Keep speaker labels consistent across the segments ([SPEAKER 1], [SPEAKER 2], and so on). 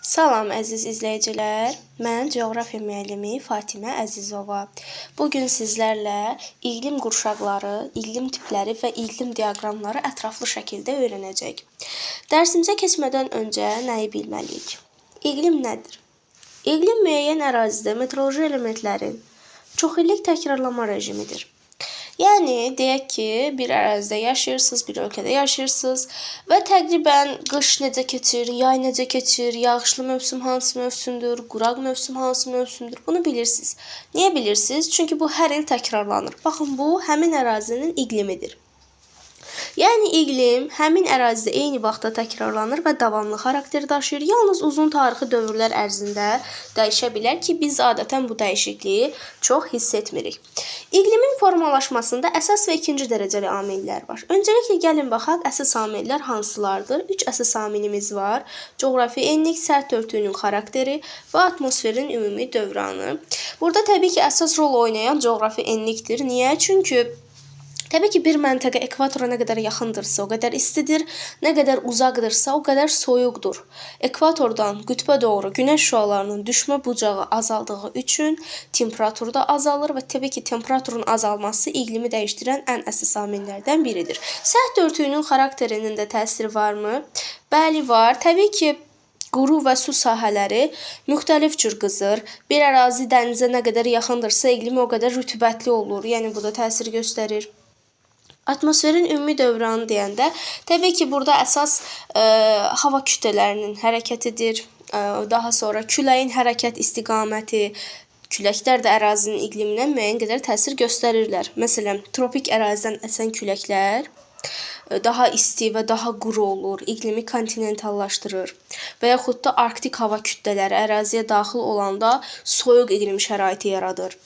[SPEAKER 1] Salam əziz izləyicilər. Mən coğrafiya müəllimi Fatimə Əzizova. Bu gün sizlərlə iqlim qurşaqları, iqlim tipləri və iqlim diaqramları ətraflı şəkildə öyrənəcəyik. Dərsimizə keçmədən öncə nəyi bilməliyik? İqlim nədir? İqlim müəyyən ərazidə meteoroloji elementlərin çoxillik təkrarlama rejimidir. Yəni deyək ki, bir ərazidə yaşayırsınız, bir ölkədə yaşayırsınız və təqribən qış necə keçir, yay necə keçir, yağışlı mövsüm hansı mövsümdür, quraq mövsüm hansı mövsümdür, bunu bilirsiniz. Niyə bilirsiniz? Çünki bu hər il təkrarlanır. Baxın, bu həmin ərazinin iqlimidir. Yəni iqlim həmin ərazidə eyni vaxtda təkrarlanır və davamlı xarakter daşıyır. Yalnız uzun tarixi dövrlər ərzində dəyişə bilər ki, biz adətən bu dəyişikliyi çox hiss etmirik. İqlimin formalaşmasında əsas və ikinci dərəcəli amillər var. Öncəliklə gəlin baxaq əsas amillər hansılardır? 3 əsas amilimiz var. Coğrafi enlik, səth örtüyünün xarakteri və atmosferin ümumi dövranı. Burada təbii ki, əsas rol oynayan coğrafi enlikdir. Niyə? Çünki təbii ki, bir məntəqə ekvatora nə qədər yaxındırsa, o qədər istidir, nə qədər uzaqdırsa, o qədər soyuqdur. Ekvatordan qütbə doğru günəş şüalarının düşmə bucağı azaldığı üçün temperatur da azalır və təbii ki, temperaturun azalması iqlimi dəyişdirən ən əsas amillərdən biridir. Səth örtüyünün xarakterinin də təsiri varmı? Bəli, var. Təbii ki, quru və su sahələri müxtəlif cür qızır. Bir ərazi dənizə nə qədər yaxındırsa, iqlimi o qədər rütubətli olur. Yəni bu da təsir göstərir. Atmosferin ümumi dövranı deyəndə, təbii ki, burada əsas hava kütlələrinin hərəkətidir. Daha sonra küləyin hərəkət istiqaməti, küləklər də ərazinin iqliminə müəyyən qədər təsir göstərirlər. Məsələn, tropik ərazidən əsən küləklər daha isti və daha quru olur, iqlimi kontinentallaşdırır. Və yaxud da arktik hava kütlələri əraziyə daxil olanda soyuq iqlim şəraiti yaradır.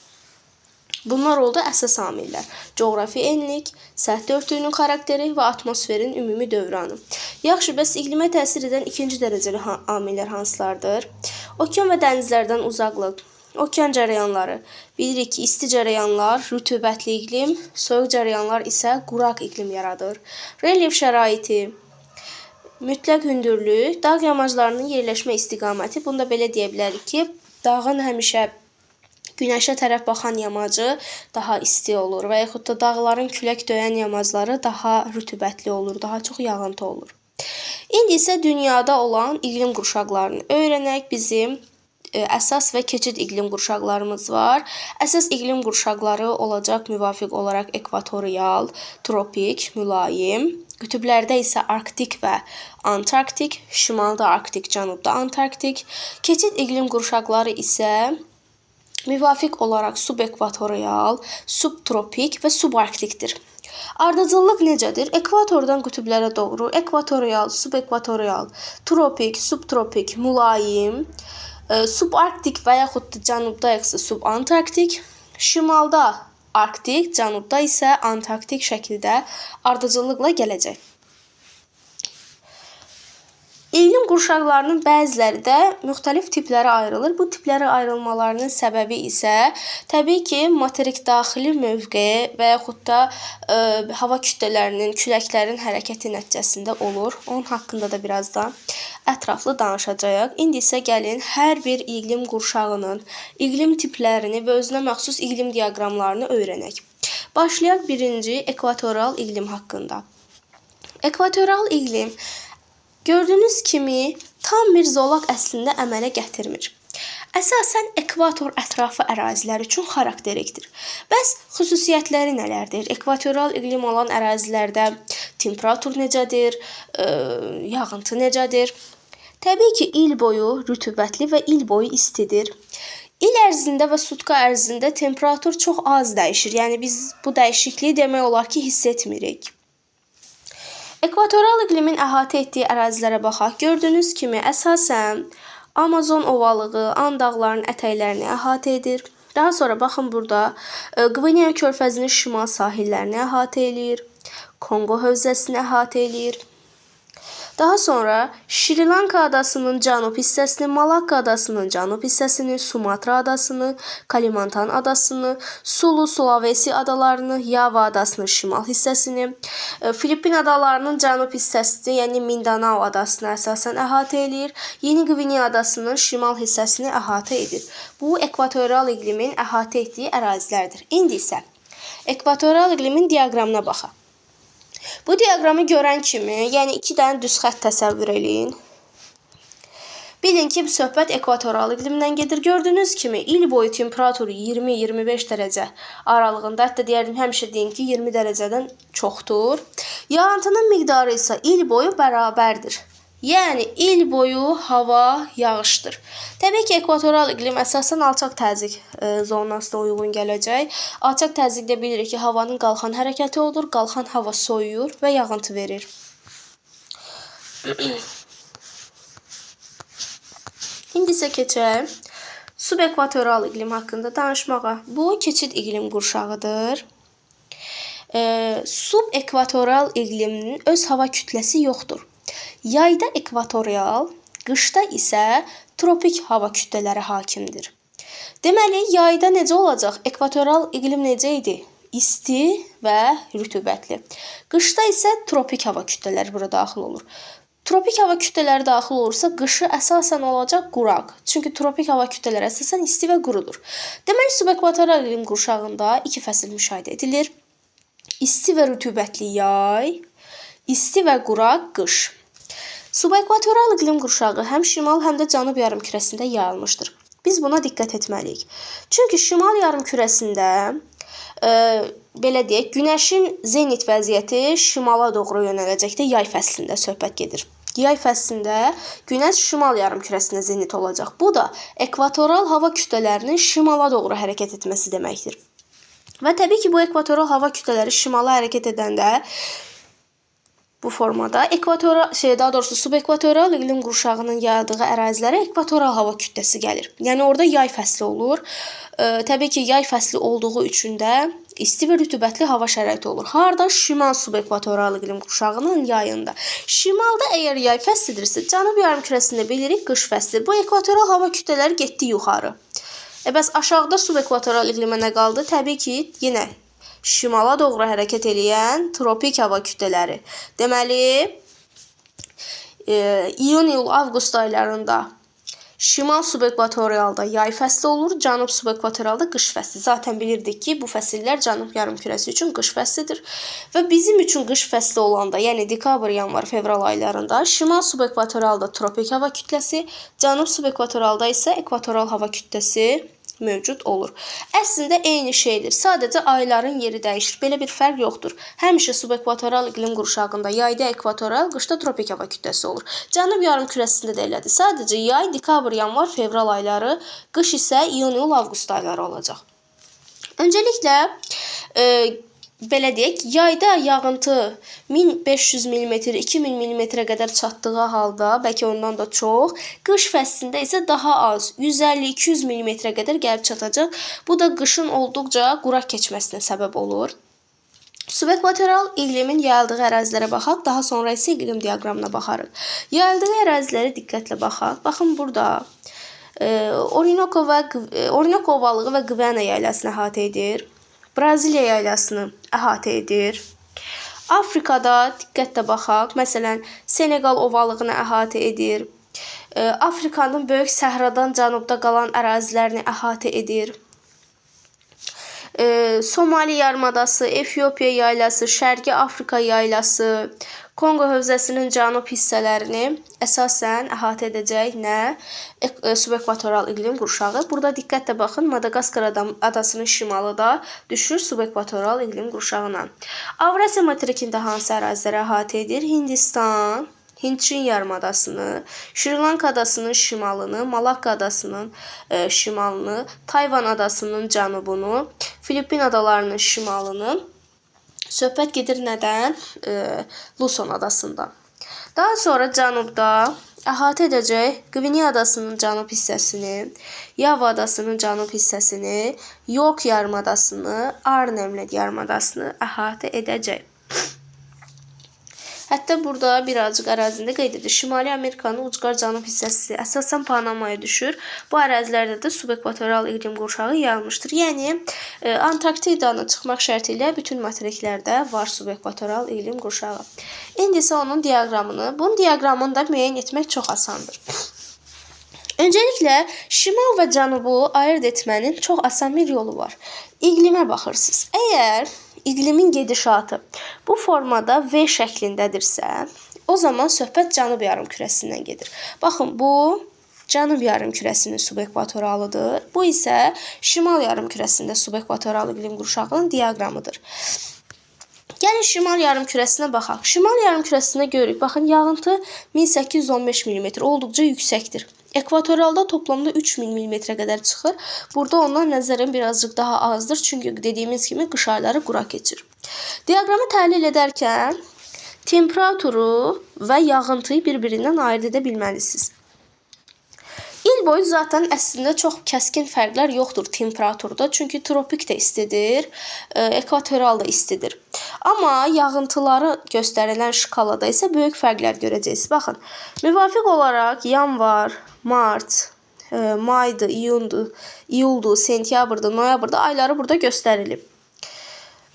[SPEAKER 1] Bunlar oldu əsas amillər: coğrafi enlik, səth örtüyünün xarakteri və atmosferin ümumi dövranı. Yaxşı, bəs iqlimə təsir edən ikinci dərəcəli amillər hansılardır? Okean və dənizlərdən uzaqlıq, okean cərəyanları. Bilirik ki, isti cərəyanlar rütubətli iqlim, soyuq cərəyanlar isə quraq iqlim yaradır. Relyef şəraiti, mütləq hündürlük, dağ yamaclarının yerləşmə istiqaməti. Bunu da belə deyə bilərik ki, dağın həmişə günəşə tərəf baxan yamacı daha isti olur və yaxud da dağların külək döyən yamacları daha rütubətli olur, daha çox yağıntı olur. İndi isə dünyada olan iqlim qurşaqlarını öyrənək. Bizim əsas və keçid iqlim qurşaqlarımız var. Əsas iqlim qurşaqları olacaq müvafiq olaraq ekvatorial, tropik, mülayim. Qütblərdə isə arktik və antarktik, şimalda arktik, cənubda antarktik. Keçid iqlim qurşaqları isə müvafiq olaraq subekvatorial, subtropik və subarktikdir. Ardıcıllıq necədir? Ekvatordan qütblərə doğru ekvatorial, subekvatorial, tropik, subtropik, mülayim, subarktik və yaxud da cənubda isə subantarktik, şimalda arktik, cənubda isə antarktik şəkildə ardıcıllıqla gələcək. İqlim qurşaqlarının bəziləri də müxtəlif tiplərə ayrılır. Bu tiplərə ayrılmalarının səbəbi isə təbii ki, materik daxili mövqe və yaxud da hava kütlələrinin, küləklərin hərəkəti nəticəsində olur. Onun haqqında da birazdan ətraflı danışacağıq. İndi isə gəlin hər bir iqlim qurşağının iqlim tiplərini və özünə məxsus iqlim diaqramlarını öyrənək. Başlayaq birinci ekvatorial iqlim haqqında. Ekvatorial iqlim gördüyünüz kimi tam bir zolaq əslində əmələ gətirmir. Əsasən ekvator ətrafı ərazilər üçün xarakterikdir. Bəs xüsusiyyətləri nələrdir? Ekvatorial iqlim olan ərazilərdə temperatur necədir, yağıntı necədir? Təbii ki, il boyu rütubətli və il boyu istidir. İl ərzində və sutka ərzində temperatur çox az dəyişir. Yəni biz bu dəyişikliyi demək olar ki, hiss etmirik. Ekvatorial iqlimin əhatə etdiyi ərazilərə baxaq. Gördüyünüz kimi əsasən Amazon ovalığı, And dağlarının ətəklərini əhatə edir. Daha sonra baxın burada Qvineya körfəzinin şimal sahillərini əhatə eləyir. Konqo hövzəsini əhatə eləyir. Daha sonra Şri Lanka adasının cənub hissəsini, Malakka adasının cənub hissəsini, Sumatra adasını, Kalimantan adasını, Sulu Sulawesi adalarını, Yava adasının şimal hissəsini, Filippin adalarının cənub hissəsini, yəni Mindanao adasını əsasən əhatə eləyir. Yeni Qvineya adasının şimal hissəsini əhatə edir. Bu ekvatorial iqlimin əhatə etdiyi ərazilərdir. İndi isə ekvatorial iqlimin diaqramına baxaq. Bu diaqramı görən kimi, yəni iki dənə düz xətt təsəvvür eləyin. Bilin ki, söhbət ekvatorial iqlimdən gedir. Gördüyünüz kimi il boyu temperatur 20-25 dərəcə aralığında, hətta deyərdim həmişə deyim ki, 20 dərəcədən çoxdur. Yağıntının miqdarı isə il boyu bərabərdir. Yəni il boyu hava yağışdır. Təbii ki, ekvatorial iqlim əsasən alçaq təzyiq zonasına uyğun gələcək. Alçaq təzyiqdə bilirik ki, havanın qalxan hərəkəti olur, qalxan hava soyuyur və yağıntı verir. İndi isə keçək subekvatorial iqlim haqqında danışmağa. Bu keçid iqlim qurşağıdır. Subekvatorial iqlimin öz hava kütləsi yoxdur. Yayda ekvatorial, qışda isə tropik hava kütlələri hakimdir. Deməli, yayda necə olacaq? Ekvatorial iqlim necə idi? İsti və rütubətli. Qışda isə tropik hava kütlələri bura daxil olur. Tropik hava kütlələri daxil olursa, qışı əsasən olacaq quraq. Çünki tropik hava kütlələri əsasən isti və qurudur. Deməli, subekvatorial iqlim qurşağında iki fəsil müşahidə edilir. İsti və rütubətli yay, isti və quraq qış. Subekvatorial iqlim qurşağı həm şimal, həm də cənub yarımkürəsində yayılmışdır. Biz buna diqqət etməliyik. Çünki şimal yarımkürəsində belə deyək, günəşin zenit vəziyyəti şimala doğru yönələcəkdə yay fəslində söhbət gedir. Yay fəslində günəş şimal yarımkürəsində zenit olacaq. Bu da ekvatorial hava kütlələrinin şimala doğru hərəkət etməsi deməkdir. Və təbii ki, bu ekvatorial hava kütlələri şimala hərəkət edəndə bu formada ekvatorial, daha doğrusu subekvatorial iqlim qurşağının yayıldığı ərazilərə ekvatorial hava kütləsi gəlir. Yəni orada yay fəsli olur. Təbii ki, yay fəsli olduğu üçün də isti və rütubətli hava şəraiti olur. Harda? Şimal subekvatorial iqlim qurşağının yayında. Şimalda əgər yay fəslidirsə, cənub yarımkürəsində bilirik qış fəslidir. Bu ekvatorial hava kütlələri getdi yuxarı. Bəs aşağıda subekvatorial iqlimə nə qaldı? Təbii ki, yenə şimala doğru hərəkət eləyən tropik hava kütlələri. Deməli, iyun, iyul, avqust aylarında şimal subekvatorialda yay fəsli olur, cənub subekvatorialda qış fəsli. Zaten bilirdik ki, bu fəsillər cənub yarımkürəsi üçün qış fəslidir. Və bizim üçün qış fəsli olanda, yəni dekabr, yanvar, fevral aylarında şimal subekvatorialda tropik hava kütləsi, cənub subekvatorialda isə ekvatorial hava kütləsi mövcud olur. Əslində eyni şeydir. Sadəcə ayların yeri dəyişir. Belə bir fərq yoxdur. Həmişə subekvatorial iqlim qurşağında yayda ekvatorial, qışda tropik hava kütləsi olur. Cənub yarımkürəsində də elədir. Sadəcə yay dekabr, yanvar, fevral ayları, qış isə iyun, iyul, avqust ayları olacaq. Öncəliklə belə deyək, yayda yağıntı 1500 mm, 2000 mm-ə qədər çatdığı halda, bəlkə ondan da çox, qış fəslində isə daha az, 150-200 mm-ə qədər gəlib çatacaq. Bu da qışın olduqca quraq keçməsinə səbəb olur. Subekvatorial iqlimin yayıldığı ərazilərə baxaq, daha sonra isə iqlim diaqramına baxarıq. Yayıldığı ərazilərə diqqətlə baxaq. Baxın burada Orinoco ovalığı və Qviana yaylasını əhatə edir. Braziliya yaylasını əhatə edir. Afrikada diqqətlə baxaq. Məsələn, Seneqal ovalığını əhatə edir. Afrikanın böyük səhradan cənubda qalan ərazilərini əhatə edir. Somali yarımadası, Efiopiya yaylası, Şərqi Afrika yaylası, Konqo hövzəsinin cənub hissələrini əsasən əhatə edəcək nə? Subekvatorial iqlim qurşağı. Burada diqqətlə baxın, Madagaskar adasının şimalı da düşür subekvatorial iqlim qurşağına. Avrasiya materikində hansı əraziləri əhatə edir? Hindistan, Hindçin yarımadasını, Şri Lanka adasının şimalını, Malakka adasının şimalını, Tayvan adasının cənubunu, Filippin adalarının şimalını. Söhbət gedir nədən? Luson adasından. Daha sonra cənubda əhatə edəcək Qvineya adasının cənub hissəsini, Yava adasının cənub hissəsini, York yarımadasını, Arnhem yarımadasını əhatə edəcək. Hətta burada birazcıq ərazində qeyd edir. Şimali Amerikanın ucqar cənub hissəsi əsasən Panamaya düşür. Bu ərazilərdə də subekvatorial iqlim qurşağı yayılmışdır. Yəni Antarktidanı çıxmaq şərti ilə bütün materiklərdə var subekvatorial iqlim qurşağı. İndi isə onun diaqramını, bunun diaqramını da müəyyən etmək çox asandır. Öncəliklə şimal və cənubu ayırd etmənin çox asan bir yolu var. İqlimə baxırsınız. Əgər iqlimin gedişatı bu formada V şəklindədirsə, o zaman söhbət cənub yarımkürəsindən gedir. Baxın, bu cənub yarımkürəsinin subekvatoralıdır. Bu isə şimal yarımkürəsində subekvatoral iqlim qurşağının diaqramıdır. Gəlin şimal yarımkürəsinə baxaq. Şimal yarımkürəsində görürük. Baxın, yağıntı 1815 mm olduqca yüksəkdir. Ekvatorialda toplamda 3000 mm qədər çıxır. Burada ondan nəzərən birazcıq daha azdır. Çünki dediyimiz kimi qış ayları quraq keçir. Diaqramı təhlil edərkən temperaturu və yağıntıyı bir-birindən ayırd edə bilməlisiniz. İl boyu zaten əslində çox kəskin fərqlər yoxdur temperaturda. Çünki tropik də istidir, ekvatorial da istidir. Amma yağıntıları göstərilən şkalada isə böyük fərqlər görəcəksiniz. Baxın, müvafiq olaraq yanvar, mart, maydır, iyundur, iyuldur, sentyabrdır, noyabrdır ayları burada göstərilib.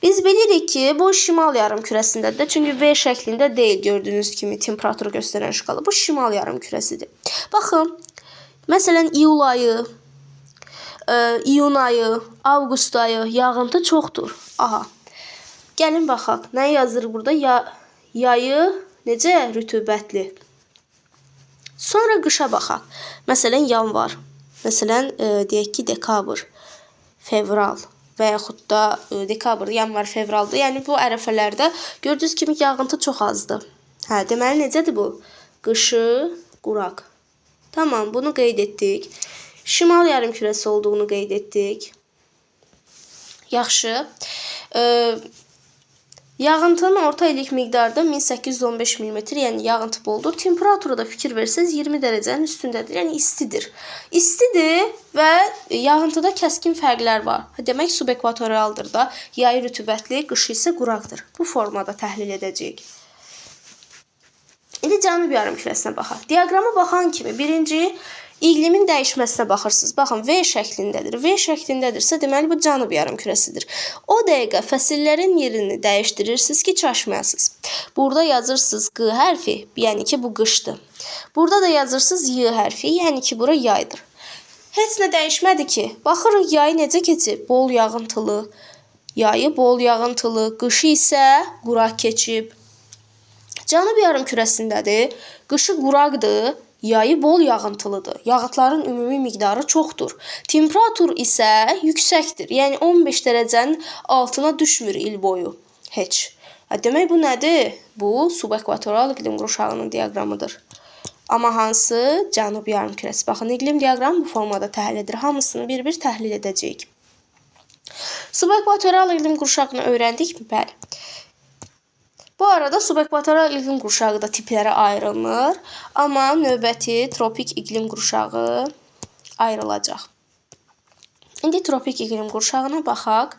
[SPEAKER 1] Biz bilirik ki, bu şimal yarımkürəsindədir. Çünki V şəklində deyil gördüyünüz kimi temperaturu göstərən şkala. Bu şimal yarımkürəsidir. Baxın, məsələn iyul ayı, iyun ayı, avqust ayı yağıntı çoxdur. Aha. Gəlin baxaq. Nə yazır burada? Yayı necə rütubətli. Sonra qışa baxaq. Məsələn yanvar, məsələn deyək ki dekabr, fevral və yaxud da dekabr, yanvar, fevraldır. Yəni bu ərəfələrdə gördüyünüz kimi yağıntı çox azdır. Hə, deməli necədir bu? Qışı quraq. Tamam, bunu qeyd etdik. Şimal yarımkürəsi olduğunu qeyd etdik. Yaxşı. Yağıntının orta illik miqdarı da 1815 mm, yəni yağıntı boldur. Temperatura da fikir versəniz 20 dərəcənin üstündədir, yəni istidir. İstidir və yağıntıda kəskin fərqlər var. Demək subekvatorialdır da. Yayı rütubətli, qışı isə quraqdır. Bu formada təhlil edəcəyik. İndi cənub yarımkürəsinə baxaq. Diaqrama baxan kimi birinci iqlimin dəyişməsinə baxırsınız. Baxın, V şəklindədir. V şəklindədirsə, deməli bu cənub yarımkürəsidir. O dəqiqə fəsillərin yerini dəyişdirirsiniz ki, çaşmayasınız. Burada yazırsınız Q hərfi, yəni ki, bu qışdır. Burada da yazırsınız Y hərfi, yəni ki, bura yaydır. Heç nə dəyişmədi ki. Baxırıq, yayı necə keçib? Bol yağıntılı. Yayı bol yağıntılı, qışı isə quraq keçib. Cənub yarımkürəsindədir. Qışı quraqdır. Yayı bol yağıntılıdır. Yağıntıların ümumi miqdarı çoxdur. Temperatur isə yüksəkdir. Yəni 15 dərəcənin altına düşmür il boyu heç. Demək bu nədir? Bu subekvatorial iqlim qurşağının diaqramıdır. Amma hansı? Cənub yarımkürəsi. Baxın, iqlim diaqramı bu formada təhlil edir. Hamısını bir-bir təhlil edəcəyik. Subekvatorial iqlim qurşağını öyrəndik mi? Bəli. Bu arada subekvatorial iqlim qurşağı da tiplərə ayrılmır, amma növbəti tropik iqlim qurşağı ayrılacaq. İndi tropik iqlim qurşağına baxaq.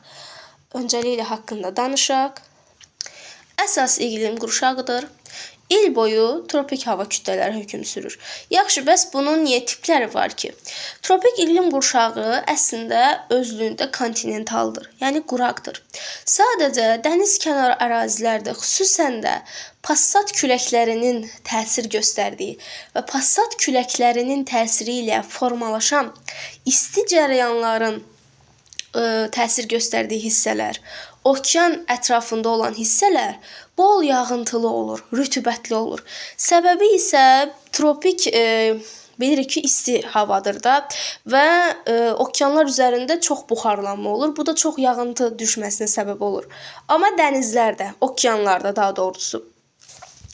[SPEAKER 1] Öncəliklə haqqında danışaq. Əsas iqlim qurşağıdır. İl boyu tropik hava kütlələri hökm sürür. Yaxşı, bəs bunun niyə tipləri var ki? Tropik iqlim qurşağı əslində özlüyündə kontinentaldır, yəni quraqdır. Sadəcə dəniz kənarı ərazilərdə, xüsusən də passat küləklərinin təsir göstərdiyi və passat küləklərinin təsiri ilə formalaşan isti cərəyanların təsir göstərdiyi hissələr, okean ətrafında olan hissələr bol yağıntılı olur, rütubətli olur. Səbəbi isə tropik bilirik ki, isti havadır da və okeanlar üzərində çox buxarlanma olur. Bu da çox yağıntı düşməsinə səbəb olur. Amma dənizlərdə, okeanlarda daha doğrusu,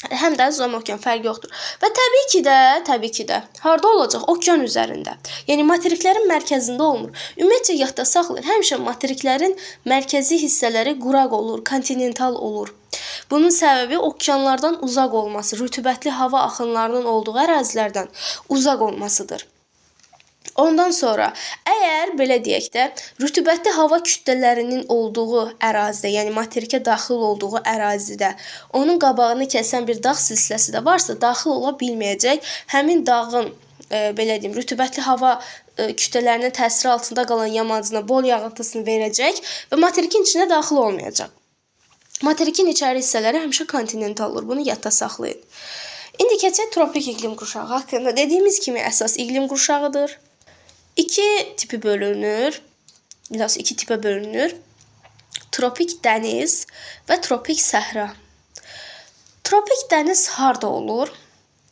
[SPEAKER 1] həm dəniz, həm okean fərqi yoxdur. Və təbii ki də harda olacaq? Okean üzərində. Yəni materiklərin mərkəzində olmur. Ümumiyyətcə yadda saxlayın. Həmişə materiklərin mərkəzi hissələri quraq olur, kontinental olur. Bunun səbəbi okeanlardan uzaq olması, rütubətli hava axınlarının olduğu ərazilərdən uzaq olmasıdır. Ondan sonra, əgər belə deyək də, rütubətli hava kütlələrinin olduğu ərazidə, yəni materikə daxil olduğu ərazidə onun qabağını kəsən bir dağ silsiləsi də varsa, daxil ola bilməyəcək. Həmin dağın belə deyim, rütubətli hava kütlələrinin təsiri altında qalan yamacına bol yağıntısını verəcək və materikin içinə daxil olmayacaq. Materikin içəri hissələri həmişə kontinental olur. Bunu yadda saxlayın. İndi keçək tropik iqlim qurşağı haqqında. Dediyimiz kimi əsas iqlim qurşağıdır. İki tipi bölünür. Biraz iki tipə bölünür. Tropik dəniz və tropik səhra. Tropik dəniz harda olur?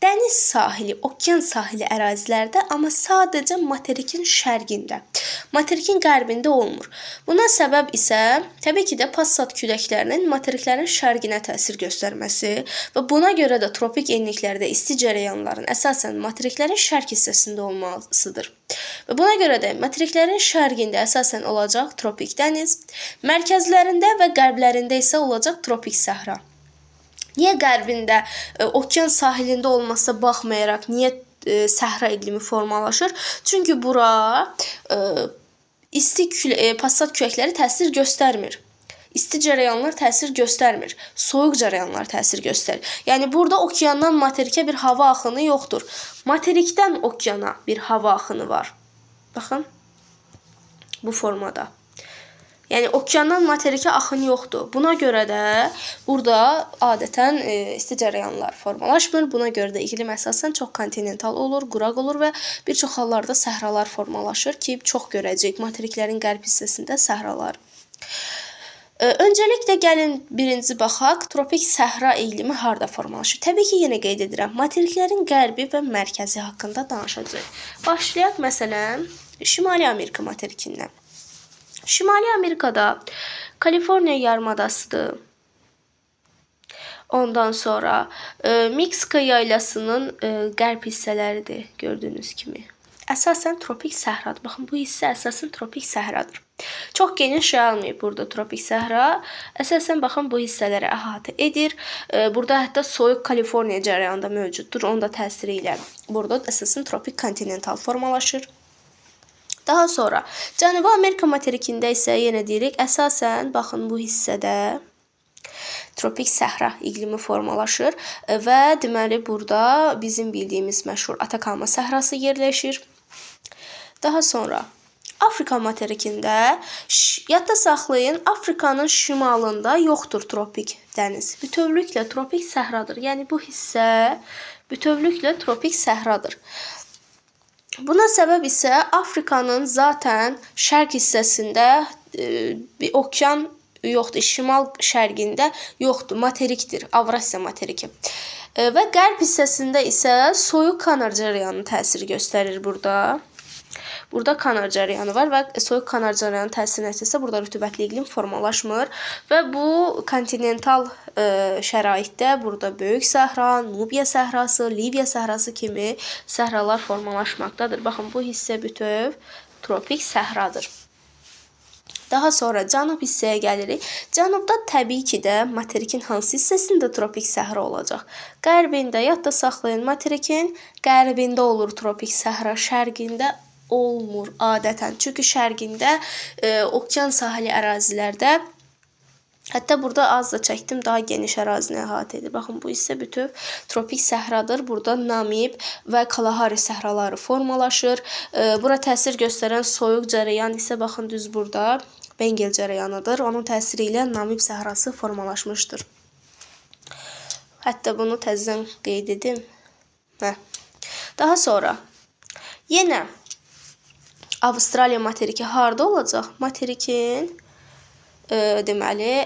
[SPEAKER 1] Dəniz sahili, okean sahili ərazilərdə, amma sadəcə materikin şərqində. Materikin qərbində olmur. Buna səbəb isə təbii ki də passat küləklərinin materiklərin şərqinə təsir göstərməsi və buna görə də tropik enliklərdə isti cərəyanların əsasən materiklərin şərq hissəsində olmasıdır. Və buna görə də materiklərin şərqində əsasən olacaq tropik dəniz, mərkəzlərində və qərblərində isə olacaq tropik səhra. Niyə qərbində okean sahilində olmasına baxmayaraq niyə səhra iqlimi formalaşır? Çünki bura isti passat küləkləri təsir göstərmir. İsti cərəyanlar təsir göstərmir. Soyuq cərəyanlar təsir göstərir. Yəni burada okeandan materikə bir hava axını yoxdur. Materikdən okeana bir hava axını var. Baxın. Bu formada. Yəni okeandan materikə axın yoxdur. Buna görə də burada adətən isti cərəyanlar formalaşmır. Buna görə də iqlim əsasən çox kontinental olur, quraq olur və bir çox hallarda səhralar formalaşır ki, çox görəcəyik materiklərin qərb hissəsində səhralar. Öncəliklə gəlin birinci baxaq, tropik səhra iqlimi harda formalaşır? Təbii ki, yenə qeyd edirəm, materiklərin qərbi və mərkəzi haqqında danışacağıq. Başlayaq məsələn Şimali Amerika materikindən. Şimali Amerikada Kaliforniya yarımadasıdır. Ondan sonra Meksika yaylasının qərb hissələridir gördüyünüz kimi. Əsasən tropik səhradır. Baxın, bu hissə əsasən tropik səhradır. Çox geniş yayılmayıb burada tropik səhra. Əsasən baxın bu hissələri əhatə edir. Burada hətta soyuq Kaliforniya cərəyanı da mövcuddur. Onun da təsiri ilə burada əsasən tropik kontinental formalaşır. Daha sonra Cənubi Amerika materikində isə yenə deyirik, əsasən baxın bu hissədə tropik səhra iqlimi formalaşır və deməli burada bizim bildiyimiz məşhur Atakama səhrası yerləşir. Daha sonra Afrika materikində yadda saxlayın, Afrikanın şimalında yoxdur tropik dəniz. Bütövlüklə tropik səhradır. Yəni bu hissə bütövlüklə tropik səhradır. Buna səbəb isə Afrikanın zaten şərq hissəsində bir okean yoxdur, şimal şərqində yoxdur, materikdir, Avrasiya materiki. Və qərb hissəsində isə soyuq kanar cərəyanı təsir göstərir burada. Burada kanar cərəyanı var və soyuq kanar cərəyanı təsiri nəticəsində burada rütubətli iqlim formalaşmır və bu kontinental şəraitdə burada böyük səhra, Nubiya səhrası, Liviya səhrası kimi səhralar formalaşmaqdadır. Baxın, bu hissə bütöv tropik səhradır. Daha sonra cənub hissəyə gəlirik. Cənubda təbii ki də materikin hansı hissəsində tropik səhra olacaq? Qərbində, yadda saxlayın, materikin qərbində olur tropik səhra, şərqində olmur adətən. Çünki şərqində okean sahili ərazilərdə, hətta burada az da çəkdim, daha geniş ərazini əhatə edir. Baxın, bu hissə bütöv tropik səhradır. Burada Namib və Kalahari səhraları formalaşır. Bura təsir göstərən soyuq cərəyan isə baxın düz burada Bengel cərəyanıdır. Onun təsiri ilə Namib səhrası formalaşmışdır. Hətta bunu təzədən qeyd edim. Hə. Daha sonra yenə Avstraliya materiki harda olacaq? Materikin deməli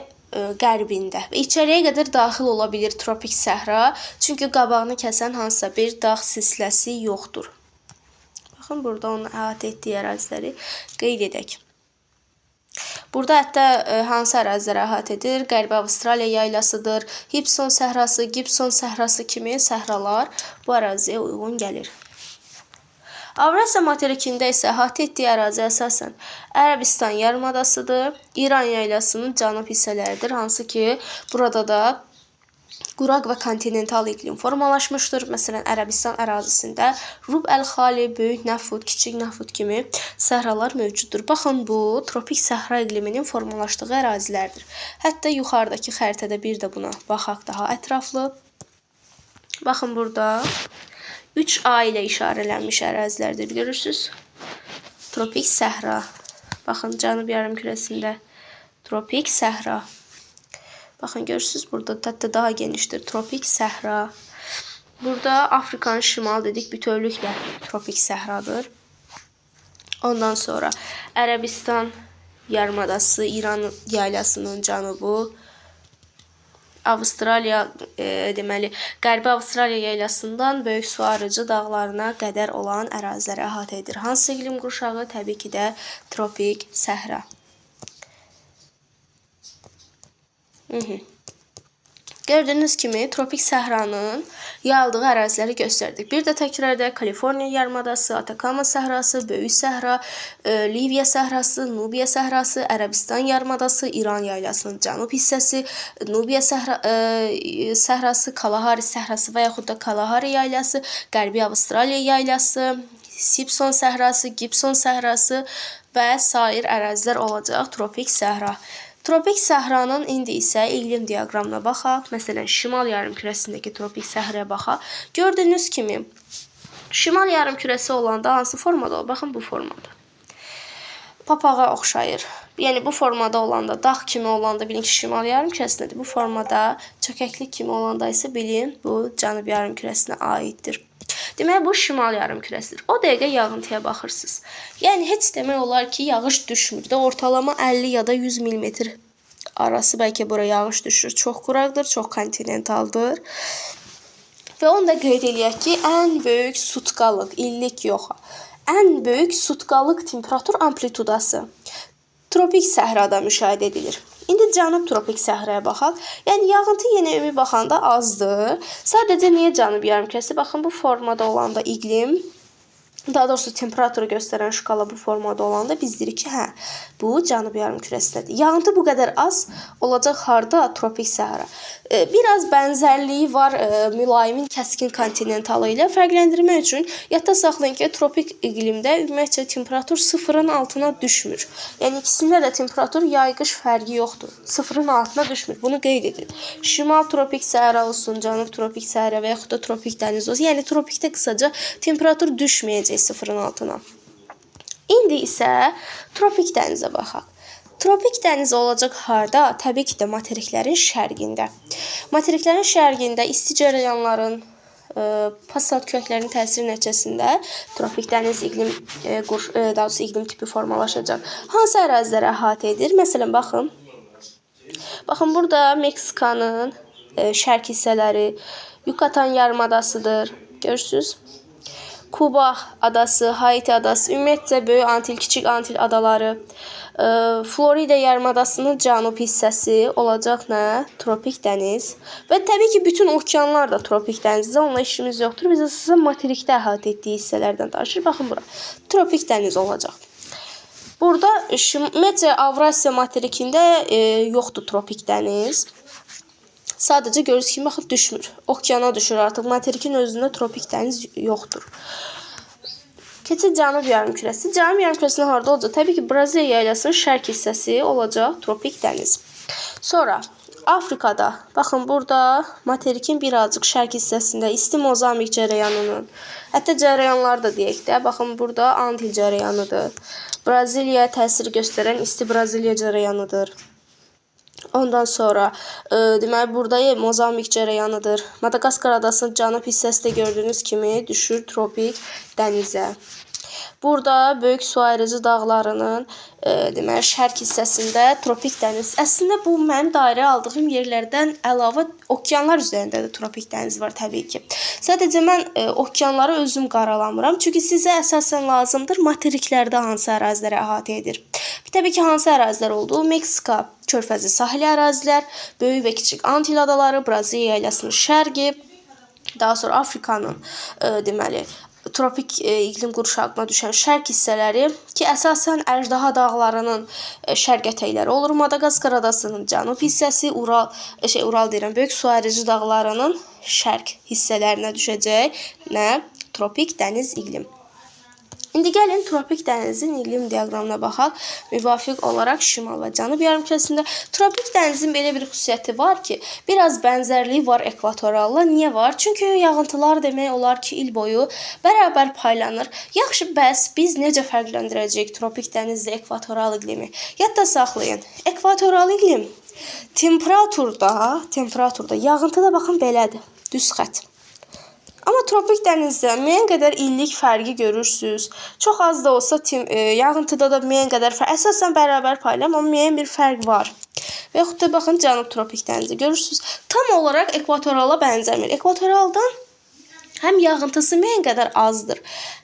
[SPEAKER 1] qərbində və içəriyə qədər daxil ola bilir tropik səhra. Çünki qabağını kəsən hansısa bir dağ silsiləsi yoxdur. Baxın, burada onun əhatə etdiyi əraziləri qeyd edək. Burada hətta hansı əraziləri əhatə edir? Qərbi Avstraliya yaylasıdır, Hibson səhrası, Gibson səhrası kimi səhralar bu əraziyə uyğun gəlir. Avrasiya materikində isə əhatə etdiyi ərazi əsasən Ərəbistan yarımadasıdır, İran yaylasının cənub hissələridir, hansı ki, burada da Quraq və kontinental iqlim formalaşmışdır. Məsələn, Ərəbistan ərazisində Rub əl-Xali, Böyük Nəfud, Kiçik Nəfud kimi səhralar mövcuddur. Baxın, bu tropik səhra iqliminin formalaşdığı ərazilərdir. Hətta yuxarıdakı xəritədə bir də buna baxaq daha ətraflı. Baxın, burada 3A ilə işarələnmiş ərazilərdir. Görürsüz? Tropik səhra. Baxın, cənub yarımkürəsində tropik səhra. Baxın, görürsüz, burada hətta daha genişdir. Tropik səhra. Burada Afrikanın şimalı dedik, bütövlüklə tropik səhradır. Ondan sonra Ərəbistan yarımadası, İran yaylasının cənubu, Avstraliya, deməli, Qərbi Avstraliya yaylasından Böyük Su Arıcı dağlarına qədər olan əraziləri əhatə edir. Hansı iqlim qurşağı? Təbii ki də tropik səhra. Gördüyünüz kimi tropik səhranın yayıldığı əraziləri göstərdik. Bir də təkrar edək: Kaliforniya yarımadası, Atakama səhrası, Böyük Səhra, Liviya səhrası, Nubiya səhrası, Ərəbistan yarımadası, İran yaylasının cənub hissəsi, Nubiya səhrası, Kalahari səhrası və yaxud da Kalahari yaylası, Qərbi Avstraliya yaylası, Simpson səhrası, Gibson səhrası və sair ərazilər olacaq tropik səhra. Tropik səhranın indi isə iqlim diaqramına baxaq. Məsələn, şimal yarımkürəsindəki tropik səhraya baxaq. Gördüyünüz kimi, şimal yarımkürəsi olanda hansı formada olur? Baxın, bu formada. Papağa oxşayır. Yəni, bu formada olanda, dağ kimi olanda bilin ki, şimal yarımkürəsindədir. Bu formada çökəklik kimi olanda isə bilin, bu cənub yarımkürəsinə aiddir. Demək, bu şimal yarımkürəsidir. O dəqiqə yağıntıya baxırsınız. Yəni, heç demək olar ki, yağış düşmür də. Ortalama 50 ya da 100 millimetr arası bəlkə bura yağış düşür. Çox quraqdır, çox kontinentaldır. Və onu da qeyd eləyək ki, ən böyük sutkalıq, illik yox, ən böyük sutkalıq temperatur amplitudası tropik səhrada müşahidə edilir. İndi cənub tropik səhraya baxaq. Yəni, yağıntı yenə ümumi baxanda azdır. Sadəcə niyə cənub yarımkürəsi? Baxın, bu formada olanda iqlim, daha doğrusu temperaturu göstərən şkala bu formada olanda biz deyirik ki, hə, bu cənub yarımkürəsindədir. Yağıntı bu qədər az olacaq harda? Tropik səhra. Biraz bənzərliyi var mülayimin kəskin kontinentalı ilə. Fərqləndirmək üçün yadda saxlayın ki, tropik iqlimdə ümumiyyətcə temperatur sıfırın altına düşmür. Yəni, ikisində də temperatur yay-qış fərqi yoxdur. Sıfırın altına düşmür. Bunu qeyd edin. Şimal tropik səhra olsun, cənub tropik səhra və yaxud da tropik dəniz olsun. Yəni, tropikdə qısaca temperatur düşməyəcək sıfırın altına. İndi isə tropik dənizə baxaq. Tropik dəniz olacaq harda? Təbii ki də materiklərin şərqində. Materiklərin şərqində isti cərəyanların, passat küləklərinin təsiri nəticəsində tropik dəniz iqlim, daha doğrusu iqlim tipi formalaşacaq. Hansı əraziləri əhatə edir? Məsələn, baxın. Baxın, burada Meksikanın şərq hissələri, Yucatan yarımadasıdır. Görürsünüz? Kuba adası, Haiti adası, ümumiyyətcə Böyük Antil, Kiçik Antil adaları, Florida yarımadasının cənub hissəsi olacaq nə? Tropik dəniz. Və təbii ki, bütün okeanlar da tropik dənizdə, onunla işimiz yoxdur. Biz əsasən materikdə əhatə etdiyi hissələrdən danışırıq. Baxın bura, tropik dəniz olacaq. Burada ümumiyyətcə Avrasiya materikində yoxdur tropik dəniz. Sadəcə görürsünüz ki, baxın, düşmür. Okeana düşür artıq. Materikin özündə tropik dəniz yoxdur. Keçək cənub yarımkürəsi. Cənub yarımkürəsində harda olacaq? Təbii ki, Braziliya yaylasının şərq hissəsi olacaq tropik dəniz. Sonra Afrikada, baxın, burada materikin birazcıq şərq hissəsində isti Mozambik cərəyanının, hətta cərəyanlar da deyək də, baxın, burada Antil cərəyanıdır. Braziliyaya təsir göstərən isti Braziliya cərəyanıdır. Ondan sonra, deməli, burada Mozambik cərəyanıdır. Madagaskar adasının cənub hissəsi də gördüyünüz kimi düşür tropik dənizə. Burada Böyük Su Ayırıcı dağlarının deməli, şərq hissəsində tropik dəniz. Əslində, bu mənim dairə aldığım yerlərdən əlavə okeanlar üzərində də tropik dəniz var təbii ki. Sadəcə mən okeanları özüm qaralamıram. Çünki sizə əsasən lazımdır materiklərdə hansı əraziləri əhatə edir. Təbii ki, hansı ərazilər oldu? Meksika körfəzi sahili ərazilər, Böyük və Kiçik Antil adaları, Braziliya yaylasının şərqi, daha sonra Afrikanın deməli, Tropik iqlim qurşağına düşən şərq hissələri ki, əsasən Əjdaha dağlarının şərq ətəkləri olur. Madaqaskar adasının cənub hissəsi, Ural deyirəm, Böyük Suarici dağlarının şərq hissələrinə düşəcək. Nə? Tropik dəniz iqlim. İndi gəlin tropik dənizin iqlim diaqramına baxaq. Müvafiq olaraq şimal və cənub yarımkürəsində tropik dənizin belə bir xüsusiyyəti var ki, biraz bənzərliyi var ekvatoralla. Niyə var? Çünki yağıntılar demək olar ki, il boyu bərabər paylanır. Yaxşı, bəs biz necə fərqləndirəcəyik tropik dənizlə ekvatoral iqlimi? Yadda saxlayın. Ekvatoral iqlim temperaturda, yağıntıda baxın belədir. Düz xətt. Amma tropik dənizdə müəyyən qədər illik fərqi görürsünüz. Çox az da olsa yağıntıda da müəyyən qədər fərq, əsasən bərabər paylanır, amma müəyyən bir fərq var. Və yaxud da baxın cənub tropik dənizi görürsünüz. Tam olaraq ekvatorala bənzəmir. Ekvatoraldan həm yağıntısı müəyyən qədər azdır,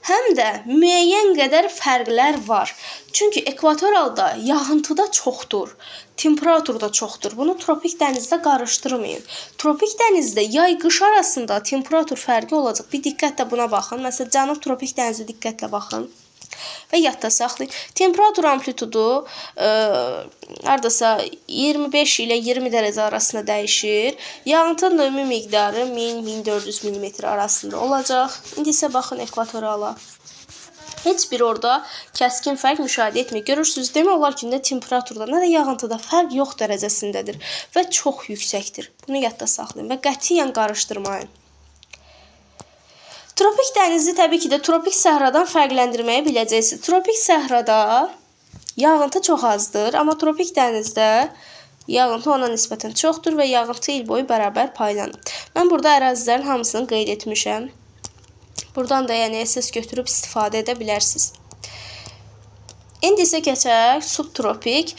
[SPEAKER 1] həm də müəyyən qədər fərqlər var. Çünki ekvatoralda yağıntı da çoxdur, temperatur da çoxdur. Bunu tropik dənizdə qarışdırmayın. Tropik dənizdə yay-qış arasında temperatur fərqi olacaq. Bir diqqətlə buna baxın. Məsələn, cənub tropik dənizə diqqətlə baxın və yadda saxlayın. Temperatur amplitudu hardasa 25 ilə 20 dərəcə arasında dəyişir. Yağıntının ümumi miqdarı 1000-1400 mm arasında olacaq. İndi isə baxın ekvatorala. Heç bir orada kəskin fərq müşahidə etmir. Görürsünüz, demək olar ki, nə temperaturda, nə də yağıntıda fərq yox dərəcəsindədir və çox yüksəkdir. Bunu yadda saxlayın və qətiyyən qarışdırmayın. Tropik dənizi təbii ki də tropik səhradan fərqləndirməyi biləcəksiniz. Tropik səhrada yağıntı çox azdır, amma tropik dənizdə yağıntı ona nisbətən çoxdur və yağıntı il boyu bərabər paylanır. Mən burada ərazilərin hamısını qeyd etmişəm. Buradan da yəni SS götürüb istifadə edə bilərsiniz. İndi isə keçək subtropik.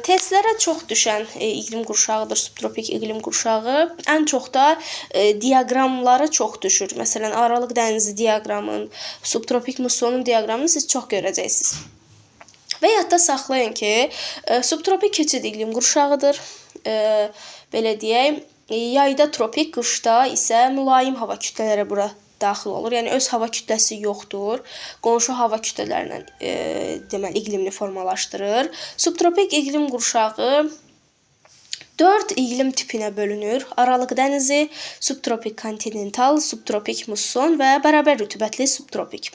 [SPEAKER 1] Testlərə çox düşən iqlim qurşağıdır subtropik iqlim qurşağı. Ən çox da diaqramları çox düşür. Məsələn, Aralıq dənizi diaqramın, subtropik mussonun diaqramını siz çox görəcəksiniz. Və yadda saxlayın ki, subtropik keçid iqlim qurşağıdır. Belə deyək, yayda tropik, qışda isə mülayim hava kütlələri bura daxil olur. Yəni öz hava kütləsi yoxdur. Qonşu hava kütlələrlə deməli iqlimini formalaşdırır. Subtropik iqlim qurşağı 4 iqlim tipinə bölünür. Aralıq dənizi, subtropik kontinental, subtropik musson və bərabər rütubətli subtropik.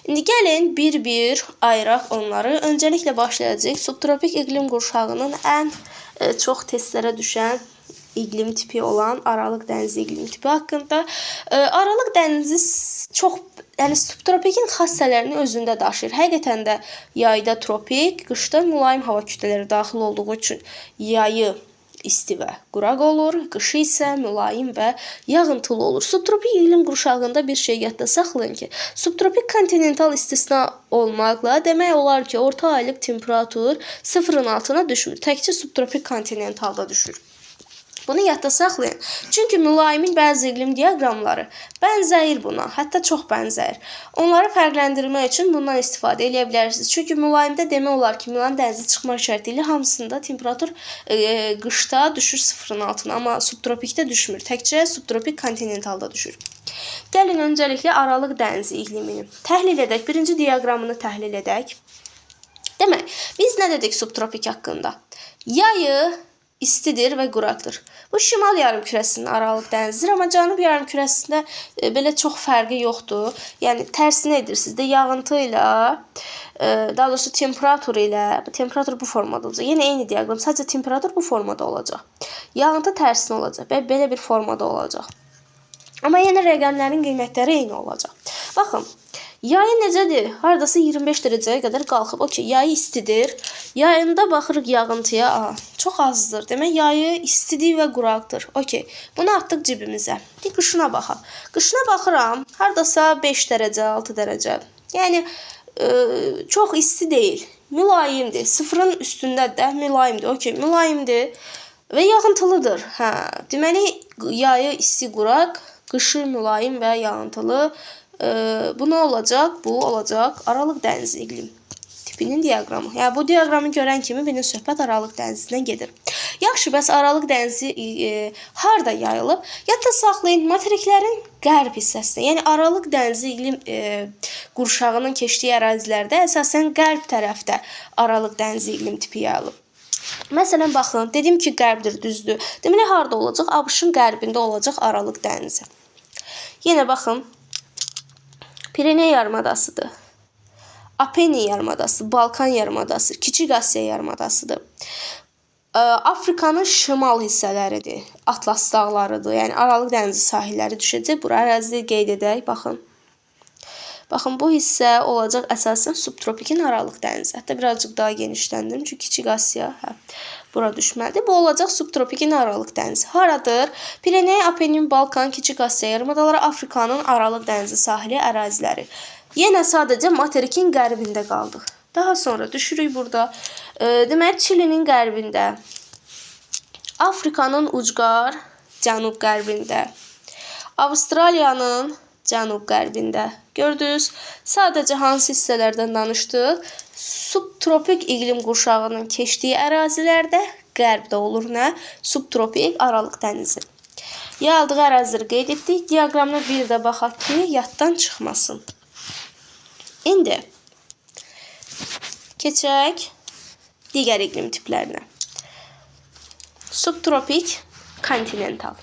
[SPEAKER 1] İndi gəlin bir-bir ayıraq onları. Öncəliklə başlayacağıq. Subtropik iqlim qurşağının ən çox testlərə düşən iqlim tipi olan Aralıq dənizi iqlim tipi haqqında. Aralıq dənizi çox, yəni subtropikin xassələrini özündə daşıyır. Həqiqətən də yayda tropik, qışda mülayim hava kütlələri daxil olduğu üçün yayı isti və quraq olur, qışı isə mülayim və yağıntılı olur. Subtropik iqlim qurşağında bir şey yadda saxlayın ki, subtropik kontinental istisna olmaqla demək olar ki, orta aylıq temperatur sıfırın altına düşmür. Təkcə subtropik kontinentalda düşür. Bunu yadda saxlayın. Çünki mülayimin bəzi iqlim diaqramları bənzəyir buna, hətta çox bənzəyir. Onları fərqləndirmək üçün bundan istifadə eləyə bilərsiniz. Çünki mülayimdə demək olar ki, mülayim dənizi çıxmaq şərti ilə hamısında temperatur qışda düşür sıfırın altına, amma subtropikdə düşmür. Təkcə subtropik kontinentalda düşür. Gəlin öncəliklə Aralıq dənizi iqlimini təhlil edək. Birinci diaqramını təhlil edək. Demək, biz nə dedik subtropik haqqında? Yayı istidir və quraqdır. Bu şimal yarımkürəsinin Aralıq dənizidir, amma cənub yarımkürəsində belə çox fərqi yoxdur. Yəni tərsinə edirsiniz də yağıntı ilə, daha doğrusu temperatur ilə, temperatur bu formada olacaq. Yenə eyni diaqram, sadəcə temperatur bu formada olacaq. Yağıntı tərsinə olacaq və belə bir formada olacaq. Amma yenə rəqəmlərin qiymətləri eyni olacaq. Baxın, yayı necədir? Hardasa 25 dərəcəyə qədər qalxıb. Okey, yayı istidir. Yayında baxırıq yağıntıya. Aha, çox azdır. Demək, yayı istidir və quraqdır. Okey, bunu atdıq cibimizə. Bir qışına baxaq. Qışına baxıram, hardasa 5 dərəcə, 6 dərəcə. Yəni, çox isti deyil. Mülayimdir. Sıfırın üstündə də mülayimdir. Okey, mülayimdir və yağıntılıdır. Hə, deməli, yayı isti quraq, qışı mülayim və yağıntılı. Bu nə olacaq? Bu olacaq Aralıq dənizi iqlim tipinin diaqramı. Yəni bu diaqramı görən kimi bilin söhbət Aralıq dənizindən gedir. Yaxşı, bəs Aralıq dənizi harda yayılıb? Yadda saxlayın, materiklərin qərb hissəsində, yəni Aralıq dənizi iqlim qurşağının keçdiyi ərazilərdə əsasən qərb tərəfdə Aralıq dənizi iqlim tipi yayılıb. Məsələn, baxın, dedim ki, qərbdir, düzdür. Deməli, harda olacaq? ABŞ-ın qərbində olacaq Aralıq dənizi. Yenə baxın, Pireney yarımadasıdır. Apenin yarımadası, Balkan yarımadası, Kiçik Asiya yarımadasıdır. Afrikanın şimal hissələridir. Atlas dağlarıdır. Yəni Aralıq dənizi sahilləri düşəcək. Bura ərazidə qeyd edək. Baxın. Baxın, bu hissə olacaq əsasən subtropikin Aralıq dənizi. Hətta birazcıq daha genişləndirim. Çünki Kiçik Asiya bura düşməlidir. Bu olacaq subtropikin Aralıq dənizi. Haradır? Pireney, Apenin, Balkan, Kiçik Asiya yarımadaları, Afrikanın Aralıq dənizi sahili əraziləri. Yenə sadəcə materikin qərbində qaldıq. Daha sonra düşürük burada. Deməli, Çilinin qərbində, Afrikanın ucqar cənub-qərbində, Avstraliyanın cənub-qərbində. Gördünüz, sadəcə hansı hissələrdən danışdıq? Subtropik iqlim qurşağının keçdiyi ərazilərdə qərbdə olur nə? Subtropik Aralıq dənizi. Yayıldığı əraziləri qeyd etdik. Diaqramına bir də baxaq ki, yaddan çıxmasın. İndi keçək digər iqlim tiplərinə. Subtropik kontinental.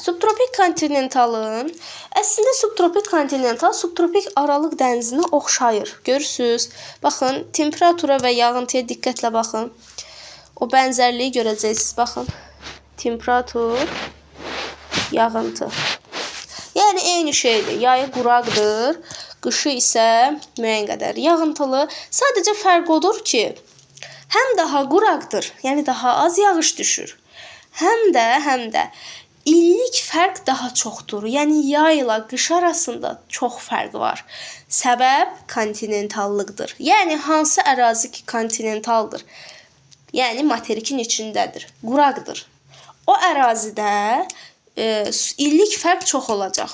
[SPEAKER 1] Subtropik kontinentalın, əslində subtropik kontinental subtropik Aralıq dənizinə oxşayır. Görürsüz? Baxın, temperatura və yağıntıya diqqətlə baxın. O bənzərliyi görəcəksiniz. Baxın. Temperatur, yağıntı. Yəni eyni şeydir. Yayı quraqdır, qışı isə müəyyən qədər yağıntılı. Sadəcə fərq odur ki, həm daha quraqdır, yəni daha az yağış düşür. Həm də illik fərq daha çoxdur. Yəni yayla qış arasında çox fərq var. Səbəb kontinentallıqdır. Yəni hansı ərazi ki kontinentaldır, yəni materikin içindədir, quraqdır. O ərazidə illik fərq çox olacaq.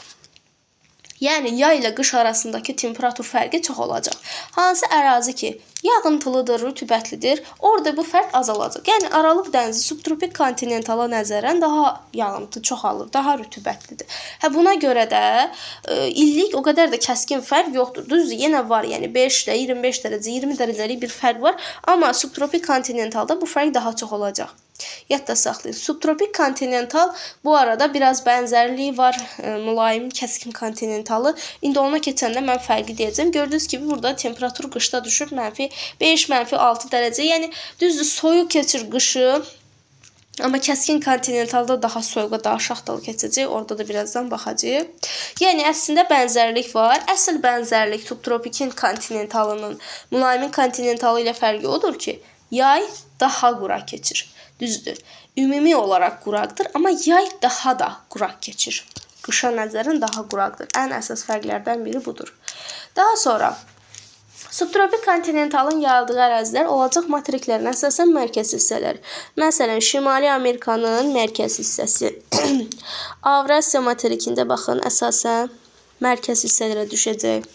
[SPEAKER 1] Yəni yay ilə qış arasındakı temperatur fərqi çox olacaq. Hansı ərazi ki yağıntılıdır, rütubətlidir, orada bu fərq azalacaq. Yəni Aralıq dənizi subtropik kontinentala nəzərən daha yağıntı çox alır, daha rütubətlidir. Buna görə də illik o qədər də kəskin fərq yoxdur. Düzdür, yenə var, yəni 5 ilə 25 dərəcə, 20 dərəcəlik bir fərq var, amma subtropik kontinentalda bu fərq daha çox olacaq. Yadda saxlayın. Subtropik kontinental bu arada biraz bənzərliyi var mülayim kəskin kontinentalı. İndi ona keçəndə mən fərqi deyəcəm. Gördüyünüz kimi burada temperatur qışda düşür -5, -6 dərəcə. Yəni düzdür, soyuq keçir qışı. Amma kəskin kontinentalda daha soyuğa, daha şaxtalı keçəcək. Orada da birazdan baxacağıq. Yəni əslində bənzərlik var. Əsl bənzərlik subtropikin kontinentalının mülayimin kontinentalı ilə fərqi odur ki, yay daha quraq keçir. Düzdür. Ümumi olaraq quraqdır, amma yay daha da quraq keçir. Qışa nəzərən daha quraqdır. Ən əsas fərqlərdən biri budur. Daha sonra subtropik kontinentalın yayıldığı ərazilər olacaq materiklərin əsasən mərkəz hissələri. Məsələn, Şimali Amerikanın mərkəz hissəsi. Avrasiya materikində baxın, əsasən mərkəz hissələrə düşəcək.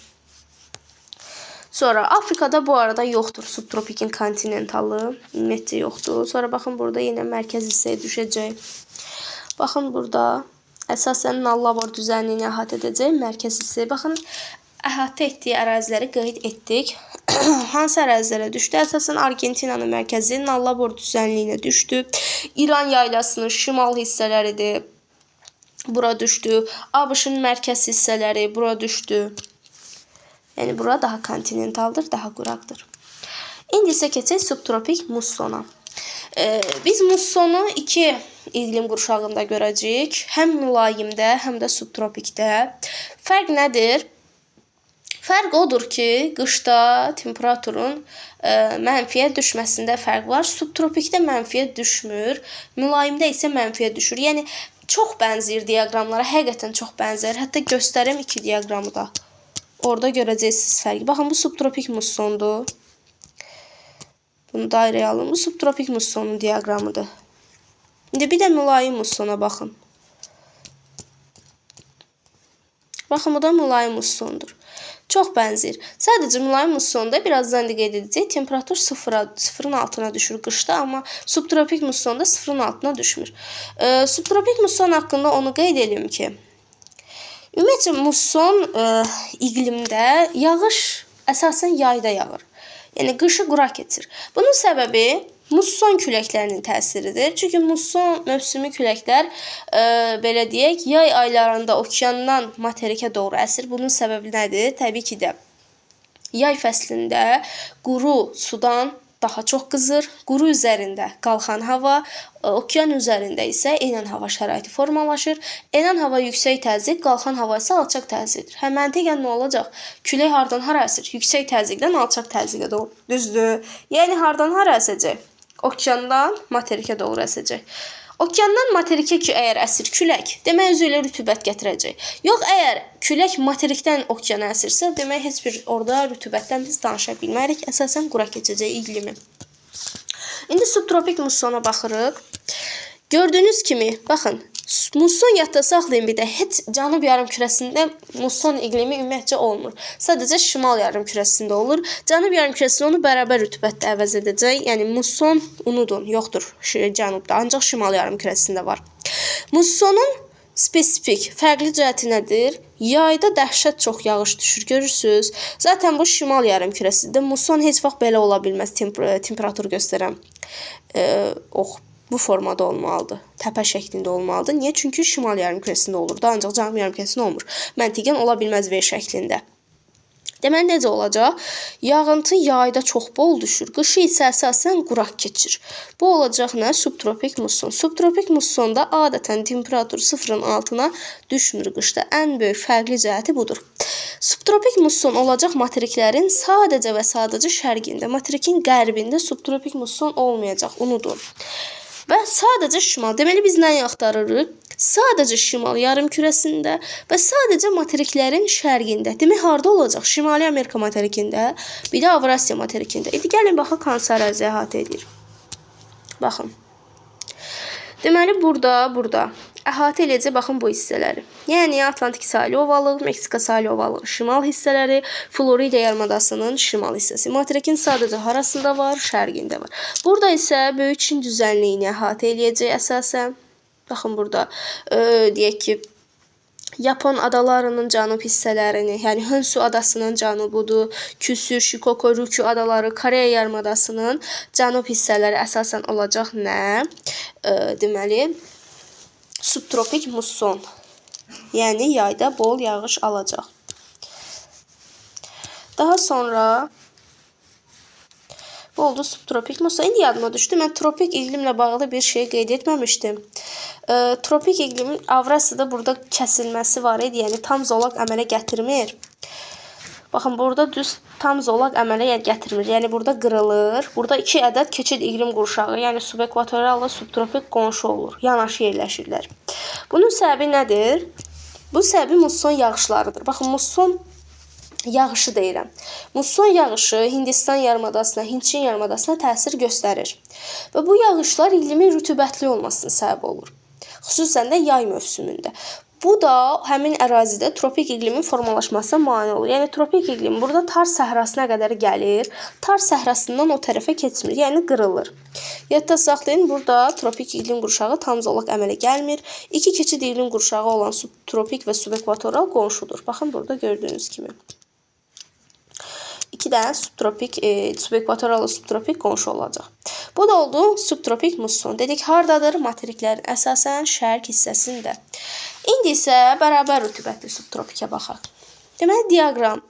[SPEAKER 1] Sonra Afrikada bu arada yoxdur subtropikin kontinentalı, ümumiyyətcə yoxdur. Sonra baxın burada yenə mərkəz hissəyə düşəcək. Baxın burada əsasən Nallabor düzənliyini əhatə edəcək mərkəz hissəyə. Baxın əhatə etdiyi əraziləri qeyd etdik. Hansı ərazilərə düşdü? Əsasən Argentinanın mərkəzi Nallabor düzənliyinə düşdü. İran yaylasının şimal hissələridir. Bura düşdü. ABŞ-ın mərkəz hissələri bura düşdü. Yəni bura daha kontinentaldır, daha quraqdır. İndi isə keçək subtropik mussona. Biz mussonu iki iqlim qurşağında görəcəyik. Həm mülayimdə, həm də subtropikdə. Fərq nədir? Fərq odur ki, qışda temperaturun mənfiyə düşməsində fərq var. Subtropikdə mənfiyə düşmür, mülayimdə isə mənfiyə düşür. Yəni çox bənzəyir diaqramlara, həqiqətən çox bənzəyir. Hətta göstərim iki diaqramı da. Orada görəcəksiniz fərqi. Baxın, bu subtropik mussondur. Bunu dairəyə alın. Bu subtropik mussonun diaqramıdır. İndi bir də mülayim mussona baxın. Baxın, bu da mülayim mussondur. Çox bənzəyir. Sadəcə mülayim mussonda birazdan da qeyd edəcək, temperatur sıfırın altına düşür qışda, amma subtropik mussonda sıfırın altına düşmür. Subtropik musson haqqında onu qeyd edim ki, ümumiyyətcə musson iqlimdə yağış əsasən yayda yağır. Yəni qışı quraq keçir. Bunun səbəbi musson küləklərinin təsiridir. Çünki musson mövsümi küləklər belə deyək, yay aylarında okeandan materikə doğru əsir. Bunun səbəbi nədir? Təbii ki də yay fəslində quru sudan daha çox qızır. Quru üzərində qalxan hava, okean üzərində isə enən hava şəraiti formalaşır. Enən hava yüksək təzyiq, qalxan hava isə alçaq təzyiqdir. Hə, məntiqən nə olacaq? Külək hardan hara əsir? Yüksək təzyiqdən alçaq təzyiqə doğru. Düzdür? Yəni hardan hara əsəcək? Okeandan materikə doğru əsəcək. Okeandan materikə ki, əgər əsir külək, demək özü ilə rütubət gətirəcək. Yox, əgər külək materikdən okeana əsirsə, demək heç bir orada rütubətdən biz danışa bilmərik. Əsasən quraq keçəcək iqlimi. İndi subtropik mussona baxırıq. Gördüyünüz kimi, baxın, musson yadda saxlayın bir də, heç cənub yarımkürəsində musson iqlimi ümumiyyətcə olmur. Sadəcə şimal yarımkürəsində olur. Cənub yarımkürəsində onu bərabər rütubətdə əvəz edəcək. Yəni musson unudun, yoxdur cənubda, ancaq şimal yarımkürəsində var. Mussonun spesifik, fərqli cəhəti nədir? Yayda dəhşət çox yağış düşür, görürsüz. Zaten bu şimal yarımkürəsində musson heç vaxt belə ola bilməz, temperatur göstərən. Bu formada olmalıdır. Təpə şəklində olmalıdır. Niyə? Çünki şimal yarımkürəsində olur da, ancaq cənub yarımkürəsində olmur. Məntiqən ola bilməz V şəklində. Deməli, necə olacaq? Yağıntı yayda çox bol düşür, qışı isə əsasən quraq keçir. Bu olacaq nə? Subtropik musson. Subtropik mussonda adətən temperatur sıfırın altına düşmür qışda. Ən böyük fərqli cəhəti budur. Subtropik musson olacaq materiklərin sadəcə və sadəcə şərqində, materikin qərbində subtropik musson olmayacaq, unudun. Və sadəcə şimal. Deməli, biz nəyi axtarırıq? Sadəcə şimal yarımkürəsində və sadəcə materiklərin şərqində. Demək, harda olacaq? Şimali Amerika materikində, bir də Avrasiya materikində. İndi gəlin baxaq hansı ərazi əhatə edir. Baxın. Deməli, burada əhatə eləyəcək, baxın, bu hissələri. Yəni, Atlantik sahili ovalığı, Meksika sahili ovalığı, şimal hissələri, Florida yarımadasının şimal hissəsi. Materikin sadəcə harasında var? Şərqində var. Burada isə Böyük Çin düzənliyini əhatə eləyəcək əsasən. Baxın, burada, deyək ki, Yapon adalarının cənub hissələrini, yəni Hönsu adasının cənubudur, Küsü, Şikoku, Rükü adaları, Koreya yarımadasının cənub hissələri əsasən olacaq nə? Deməli, subtropik musson. Yəni, yayda bol yağış alacaq. Daha sonra bu oldu subtropik musson. İndi yadıma düşdü. Mən tropik iqlimlə bağlı bir şey qeyd etməmişdim. Tropik iqlimin Avrasiyada burada kəsilməsi var idi. Yəni, tam zolaq əmələ gətirmir. Baxın, burada düz tam zolaq əmələ gətirmir. Yəni, burada qırılır. Burada iki ədəd keçid iqlim qurşağı, yəni subekvatorialla subtropik qonşu olur. Yanaşı yerləşirlər. Bunun səbəbi nədir? Bu səbəbi musson yağışlarıdır. Baxın, musson yağışı deyirəm. Musson yağışı Hindistan yarımadasına, Hindçin yarımadasına təsir göstərir. Və bu yağışlar iqlimin rütubətli olmasına səbəb olur. Xüsusən də yay mövsümündə. Bu da həmin ərazidə tropik iqlimin formalaşmasına mane olur. Yəni, tropik iqlim burada Tar səhrasına qədər gəlir. Tar səhrasından o tərəfə keçmir, yəni qırılır. Yadda saxlayın, burada tropik iqlim qurşağı tam zolaq əmələ gəlmir. İki keçid iqlim qurşağı olan subtropik və subekvatoral qonşudur. Baxın, burada gördüyünüz kimi. İki dənə subtropik, subekvatorial və subtropik qonşu olacaq. Bu da oldu subtropik musson. Dedik, hardadır? Materiklərin əsasən şərq hissəsində. İndi isə bərabər rütubətli subtropikə baxaq. Deməli, diaqram.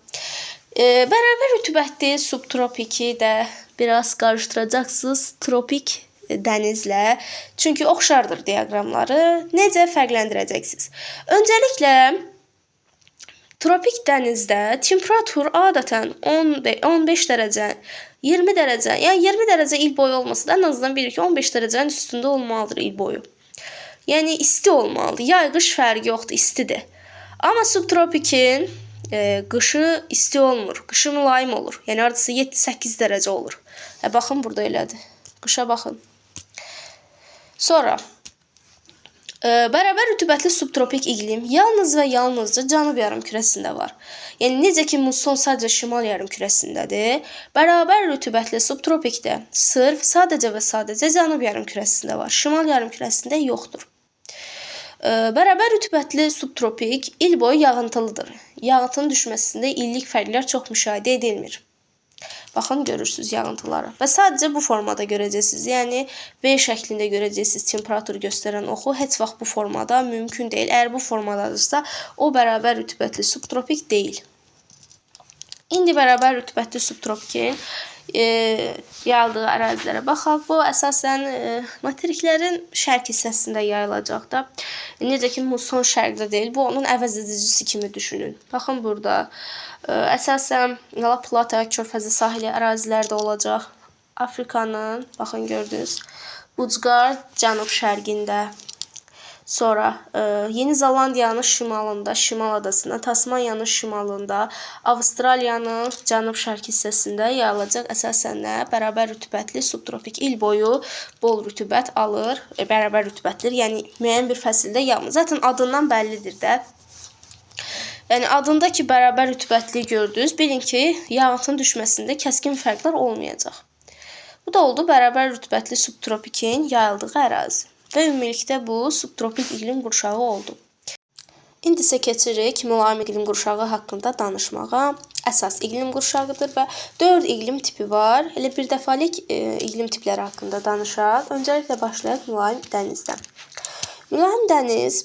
[SPEAKER 1] Bərabər rütubətli subtropiki də biraz qarışdıracaqsınız tropik dənizlə. Çünki oxşardır diaqramları. Necə fərqləndirəcəksiniz? Öncəliklə, tropik dənizdə temperatur adətən 15 dərəcə, 20 dərəcə, yəni 20 dərəcə il boyu olmasa da ən azından bilirik ki, 15 dərəcənin üstündə olmalıdır il boyu. Yəni isti olmalıdır. Yay, qış fərqi yoxdur, istidir. Amma subtropikin qışı isti olmur. Qışı mülayim olur. Yəni hardasa 7-8 dərəcə olur. Baxın, burada elədir. Qışa baxın. Sonra Bərabər rütubətli subtropik iqlim yalnız və yalnızca cənub yarımkürəsində var. Yəni necə ki muson sadəcə şimal yarımkürəsindədir, bərabər rütubətli subtropik də sırf sadəcə və sadəcə cənub yarımkürəsində var. Şimal yarımkürəsində yoxdur. Bərabər rütubətli subtropik il boyu yağıntılıdır. Yağıntının düşməsində illik fərqlər çox müşahidə edilmir. Baxın, görürsünüz yağıntıları. Və sadəcə bu formada görəcəksiniz. Yəni V şəklində görəcəksiniz temperatur göstərən oxu. Heç vaxt bu formada mümkün deyil. Əgər bu formadadırsa, o bərabər rütubətli subtropik deyil. İndi bərabər rütubətli subtropikin yayıldığı ərazilərə baxaq. Bu əsasən materiklərin şərq hissəsində yayılacaq da. Necə ki muson şərqdə deyil, bu onun əvəz edicisi kimi düşünün. Baxın burada əsasən La Plata körfəzi sahili ərazilərdə olacaq. Afrikanın, baxın gördünüz, Ucqar cənub-şərqində. Sonra Yeni Zelandiyanın şimalında, Şimal adasında, Tasmaniyanın şimalında, Avstraliyanın cənub-şərq hissəsində yayılacaq əsasən nə? Bərabər rütubətli subtropik il boyu bol rütubət alır, bərabər rütubətlidir. Yəni müəyyən bir fəsildə yağmır. Zaten adından bəllidir də. Yəni adında ki bərabər rütubətli gördünüz, bilin ki, yağıntının düşməsində kəskin fərqlər olmayacaq. Bu da oldu bərabər rütubətli subtropikin yayıldığı ərazi. Və ümumilikdə bu subtropik iqlim qurşağı oldu. İndi isə keçirik mülayim iqlim qurşağı haqqında danışmağa. Əsas iqlim qurşağıdır və 4 iqlim tipi var. Elə bir dəfəlik iqlim tipləri haqqında danışaq. Öncəliklə başlayaq mülayim dənizdən. Mülayim dəniz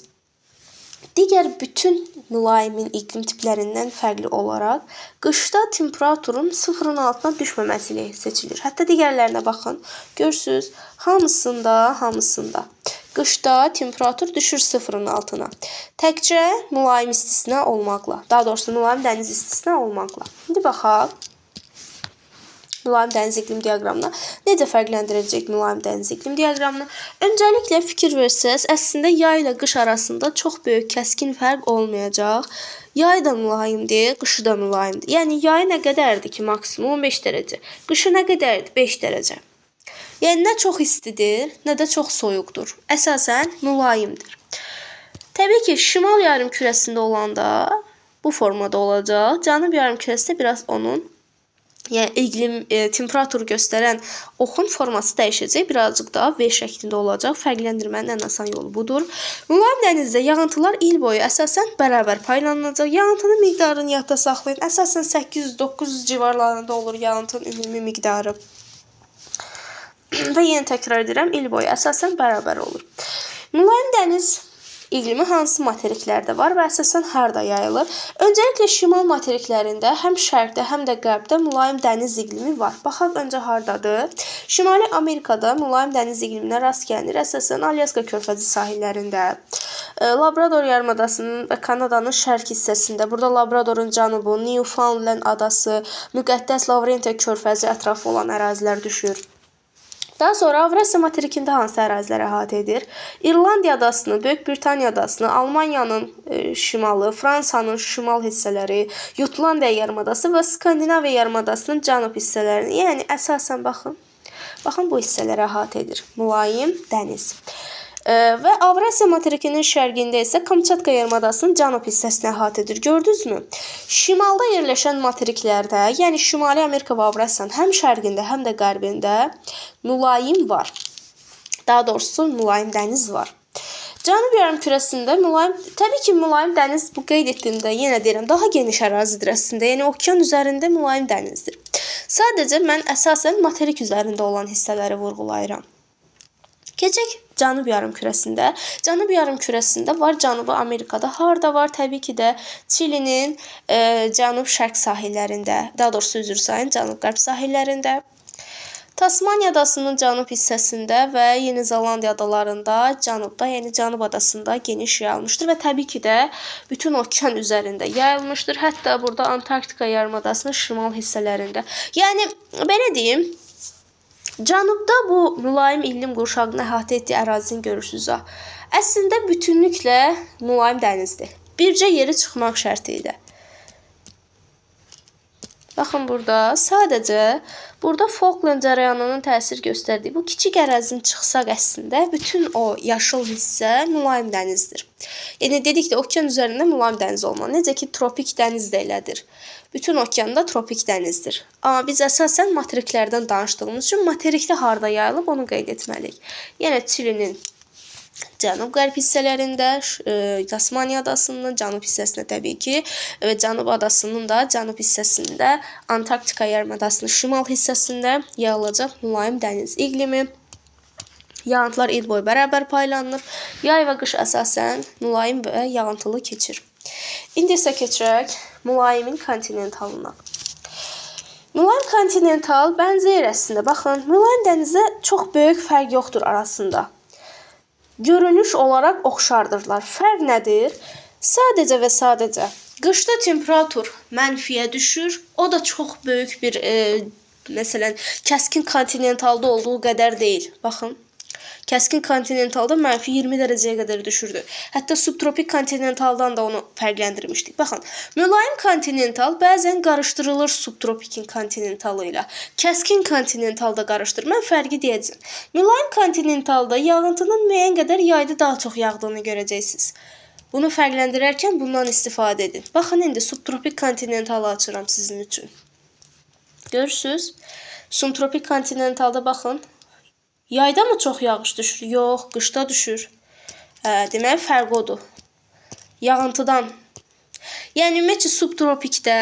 [SPEAKER 1] digər bütün mülayimin iqlim tiplərindən fərqli olaraq qışda temperaturun sıfırın altına düşməməsi ilə seçilir. Hətta digərlərinə baxın. Görürsüz, hamısında qışda temperatur düşür sıfırın altına. Təkcə mülayim istisna olmaqla. Daha doğrusu mülayim dəniz istisna olmaqla. İndi baxaq mülayim dəniz iqlim diaqramına. Necə fərqləndirəcək mülayim dəniz iqlim diaqramını? Öncəliklə fikir versəz, əslində yay ilə qış arasında çox böyük kəskin fərq olmayacaq. Yay da mülayimdir, qışı da mülayimdir. Yəni yayı nə qədərdir ki, maksimum 15 dərəcə. Qışı nə qədərdir? 5 dərəcə. Yəni nə çox istidir, nə də çox soyuqdur. Əsasən mülayimdir. Təbii ki, şimal yarımkürəsində olanda bu formada olacaq. Cənub yarımkürəsində biraz onun, yəni iqlim temperaturu göstərən oxun forması dəyişəcək. Birazcıq daha V şəklində olacaq. Fərqləndirmənin ən asan yolu budur. Mülayim dənizdə yağıntılar il boyu əsasən bərabər paylanılacaq. Yağıntının miqdarını yadda saxlayın. Əsasən 800-900 civarlarında olur yağıntının ümumi miqdarı. Və yenə təkrar edirəm, il boyu əsasən bərabər olur. Mülayim dəniz iqlimi hansı materiklərdə var və əsasən harda yayılır? Öncəliklə şimal materiklərində həm şərqdə, həm də qərbdə mülayim dəniz iqlimi var. Baxaq öncə hardadır? Şimali Amerikada mülayim dəniz iqliminə rast gəlinir. Əsasən Alyaska körfəzi sahillərində, Labrador yarımadasının və Kanadanın şərq hissəsində, burada Labradorun cənubu, Newfoundland adası, Müqəddəs Lavrentiya körfəzi ətrafı olan ərazilər düşür. Daha sonra Avrasiya materikində hansı ərazilər əhatə edir? İrlandiya adasını, Böyük Britaniya adasını, Almaniyanın şimalı, Fransanın şimal hissələri, Jutlandiya yarımadası və Skandinaviya yarımadasının cənub hissələrini, yəni əsasən baxın, baxın bu hissələri əhatə edir. Mülayim dəniz. Və Avrasiya materikinin şərqində isə Kamçatka yarımadasının cənub hissəsini əhatə edir. Gördünüzmü? Şimalda yerləşən materiklərdə, yəni Şimali Amerika və Avrasiyanın həm şərqində, həm də qərbində mülayim var. Daha doğrusu mülayim dəniz var. Cənub yarımkürəsində mülayim, təbii ki, mülayim dəniz bu qeyd etdiyimdə yenə deyirəm, daha geniş ərazidir əslində. Yəni okean üzərində mülayim dənizdir. Sadəcə mən əsasən materik üzərində olan hissələri vurğulayıram. Keçək Cənub yarımkürəsində. Cənub yarımkürəsində var Cənubi Amerikada. Harda var? Təbii ki də Çilinin cənub-şərq sahillərində, daha doğrusu üzr sayın, cənub-qərb sahillərində. Tasmaniya adasının cənub hissəsində və Yeni Zelandiya adalarında, cənubda, yəni Cənub adasında geniş yayılmışdır və təbii ki də bütün okean üzərində yayılmışdır. Hətta burada Antarktika yarımadasının şimal hissələrində. Yəni belə deyim, cənubda bu mülayim iqlim qurşağını əhatə etdiyi ərazini görürsünüz. Əslində bütünlüklə mülayim dənizdir. Bircə yeri çıxmaq şərti ilə. Baxın burada sadəcə burada Falkland cərəyanının təsir göstərdiyi bu kiçik ərazini çıxsaq əslində bütün o yaşıl hissə mülayim dənizdir. Yəni dedik də okean üzərində mülayim dəniz olmalı. Necə ki tropik dəniz də elədir. Bütün okeanda tropik dənizdir. Amma biz əsasən materiklərdən danışdığımız üçün materikdə harda yayılıb onu qeyd etməliyik. Yəni Çilinin cənub-qərb hissələrində, Tasmaniya adasının cənub hissəsində təbii ki, və Cənub adasının da cənub hissəsində, Antarktika yarımadasının şimal hissəsində yayılacaq mülayim dəniz iqlimi. Yağıntılar il boyu bərabər paylanır. Yay və qış əsasən mülayim və yağıntılı keçir. İndi isə keçək mülayimin kontinentalına. Mülayim kontinental bənzəyir əslində. Baxın, mülayim dənizə çox böyük fərq yoxdur arasında. Görünüş olaraq oxşardırlar. Fərq nədir? Sadəcə və sadəcə qışda temperatur mənfiyə düşür. O da çox böyük bir, məsələn, kəskin kontinentalda olduğu qədər deyil. Baxın. Kəskin kontinentalda mənfi 20 dərəcəyə qədər düşürdü. Hətta subtropik kontinentaldan da onu fərqləndirmişdik. Baxın, mülayim kontinental bəzən qarışdırılır subtropikin kontinentalı ilə. Kəskin kontinentalda qarışdırır. Mən fərqi deyəcəm. Mülayim kontinentalda yağıntının müəyyən qədər yayda daha çox yağdığını görəcəksiniz. Bunu fərqləndirərkən bundan istifadə edin. Baxın, indi subtropik kontinentalı açıram sizin üçün. Görürsünüz? Subtropik kontinentalda baxın. Yayda mı çox yağış düşür? Yox, qışda düşür. Deməli, fərq odur. Yağıntıdan. Yəni, ümumiyyətcə, subtropikdə